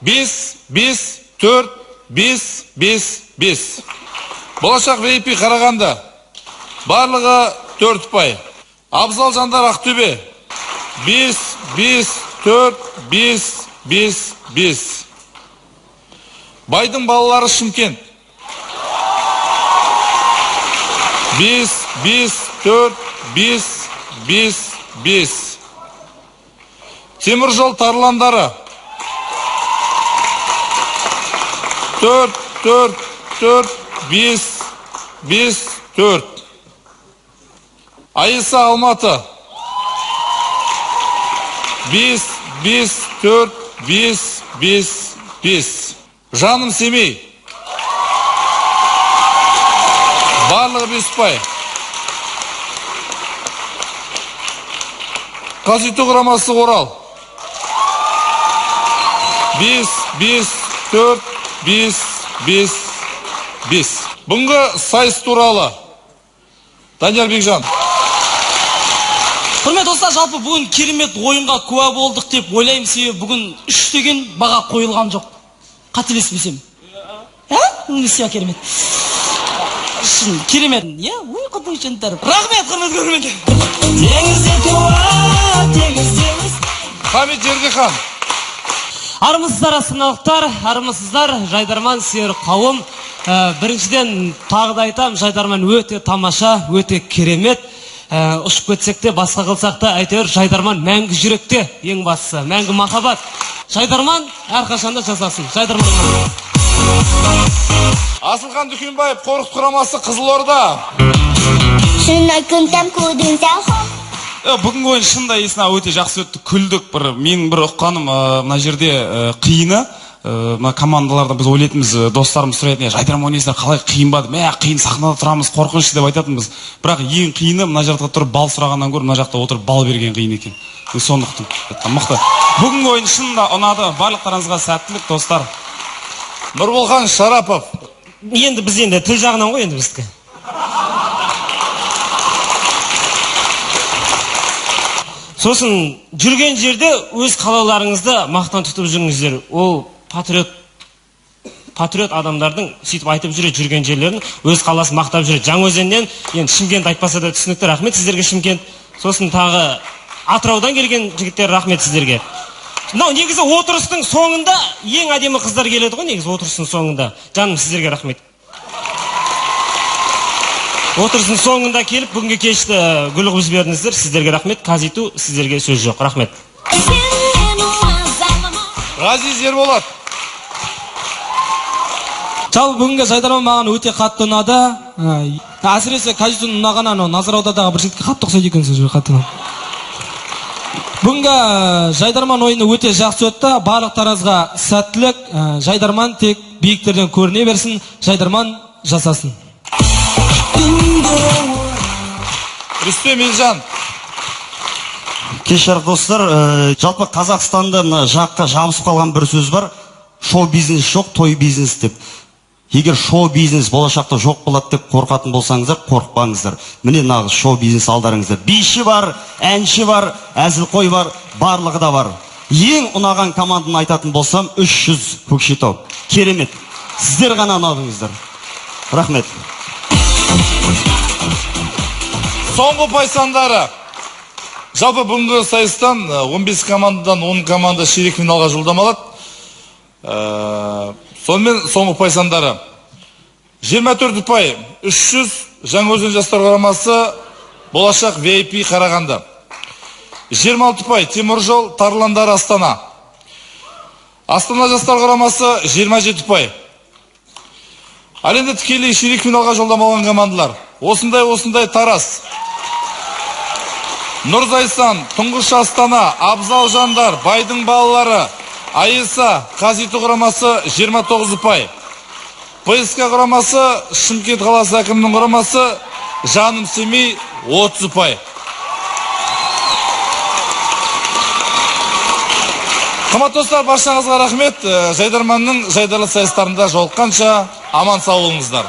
5, 5, 4, 5, 5, 5. Болашақ VIP Қарағанды. Барлығы 4 ұпай. Абзал жандар Ақтөбе. 5, 5, 4, 5, 5, 5. Байдың балалары Шымкент. 5, 5, 4, 5, 5, 5. Теміржол тарландары 4, 4, 4, 5, 5, 4. Айса Алматы 5, 5, 4, 5, 5, 5. Жаным Семей. Барлығы 5 ұпай. ҚазИТУ құрамасы Орал 5, 5, 4, 5, 5, 5. Бүгінгі сайыс туралы Данияр Бекжан. Құрметті достар, жалпы бүгін керемет ойынға куә болдық деп ойлаймын, себебі бүгін 3 деген баға қойылған жоқ. Қателеспесем. Ә? Все керемет. Шын керемет. Иә, ой, құдай жантар. Рахмет, құрметті көрермендер. Теңізде туа, теңізде. Хамит Ердихан. Армысыздар астаналықтар, армысыздар жайдарман сүйер қауым. Біріншіден тағы да айтам, жайдарман өте тамаша, өте керемет. Ұшып кетсек те, басқа қылсақ та, әйтеуір жайдарман мәңгі жүректе, ең бастысы, мәңгі махаббат. Жайдарман әрқашанда жасасын. Жайдарман. Асылхан Дүкенбаев, Қорқыт құрамасы Қызылорда. Бүгінгі ойын шынында есіне өте жақсы өтті, күлдік. Бір менің бір ұққаным, мына жерде қиыны, мына командаларда біз ойлайтынбыз, достарымыз сұрайтын, жайдарман ойнайсыздар, қалай қиын ба деп. Мә, қиын, сахнада тұрамыз, қорқынышты деп айтатынбыз. Бірақ ең қиыны мына жақта тұрып бал сұрағаннан гөрі мына жақта отырып бал берген қиын екен. Сондықтан мықты. Бүгінгі ойын шынында ұнады. Барлықтарыңызға сәттілік, достар. Нұрболхан Шарапов. Енді біз енді тіл жағынан ғой енді біздікі. Сосын жүрген жерде өз қалаларыңызды мақтан тұтып жүріңіздер. Ол патриот адамдардың сөйтіп айтып жүреді жүрген жерлерін, өз қаласын мақтап жүреді. Жаңаөзеннен енді Шымкент айтпаса да түсінікті, рахмет сіздерге Шымкент. Сосын тағы Атыраудан келген жігіттер, рахмет сіздерге. Мынау негізі отырыстың соңында ең әдемі қыздар келеді ғой негізі отырыстың соңында. Жаным, сіздерге рахмет. Отырыстың соңында келіп бүгінгі кешті гүл қылып жібердіңіздер. Сіздерге рахмет. ҚазИТУ, сіздерге сөз жоқ. Рахмет. Ғазиз Ерболат. Жалпы бүгінгі жайдарман маған өте қатты ұнады. Әсіресе ҚазИТУ-ның ұнағаны анау Назар аудадағы бір жігітке қатты ұқсайды екен, сөз қатты ұнады. Бүгінгі жайдарман ойыны өте жақсы өтті. Барлықтарыңызға сәттілік. Жайдарман тек биіктерден көріне берсін, жайдарман жасасын. Рүстем Елжан. Кеш жарық достар, жалпы Қазақстанда мына жаққа жабысып қалған бір сөз бар. Шоу бизнес жоқ, той бизнес деп. Егер шоу бизнес болашақта жоқ болады деп қорқатын болсаңыздар, қорықпаңыздар. Міне нағыз шоу бизнес алдарыңызда. Биші бар, әнші бар, әзілқой бар, барлығы да бар. Ең ұнаған команданы айтатын болсам, 300 Көкшетау. Керемет. Сіздер ғана ұнадыңыздар. Рахмет. Соңғы ұпай сандары. Жалпы бүгінгі сайыстан 15 командадан 10 команда ширек финалға жолдама алады. Сонымен соңғы ұпай сандары. 24 ұпай 300 Жаңаөзен жастар құрамасы Болашақ VIP Қарағанды. 26 ұпай Теміржол Тарландары Астана. Астана жастар құрамасы 27 ұпай. Ал енді тікелей ширек финалға жолдама алған командалар. Осындай Тараз, Нұрзайсан, Тұңғыш Астана, Абзал Жандар, Байдың балалары, Айса, ҚазИТУ құрамасы 29 ұпай. ПСК құрамасы, Шымкент қаласы әкімінің құрамасы, Жаным Семей 30 ұпай. Қымбатты достар, баршаңызға рахмет. Жайдарманның жайдарлы сайыстарында жолыққанша аман сау болыңыздар.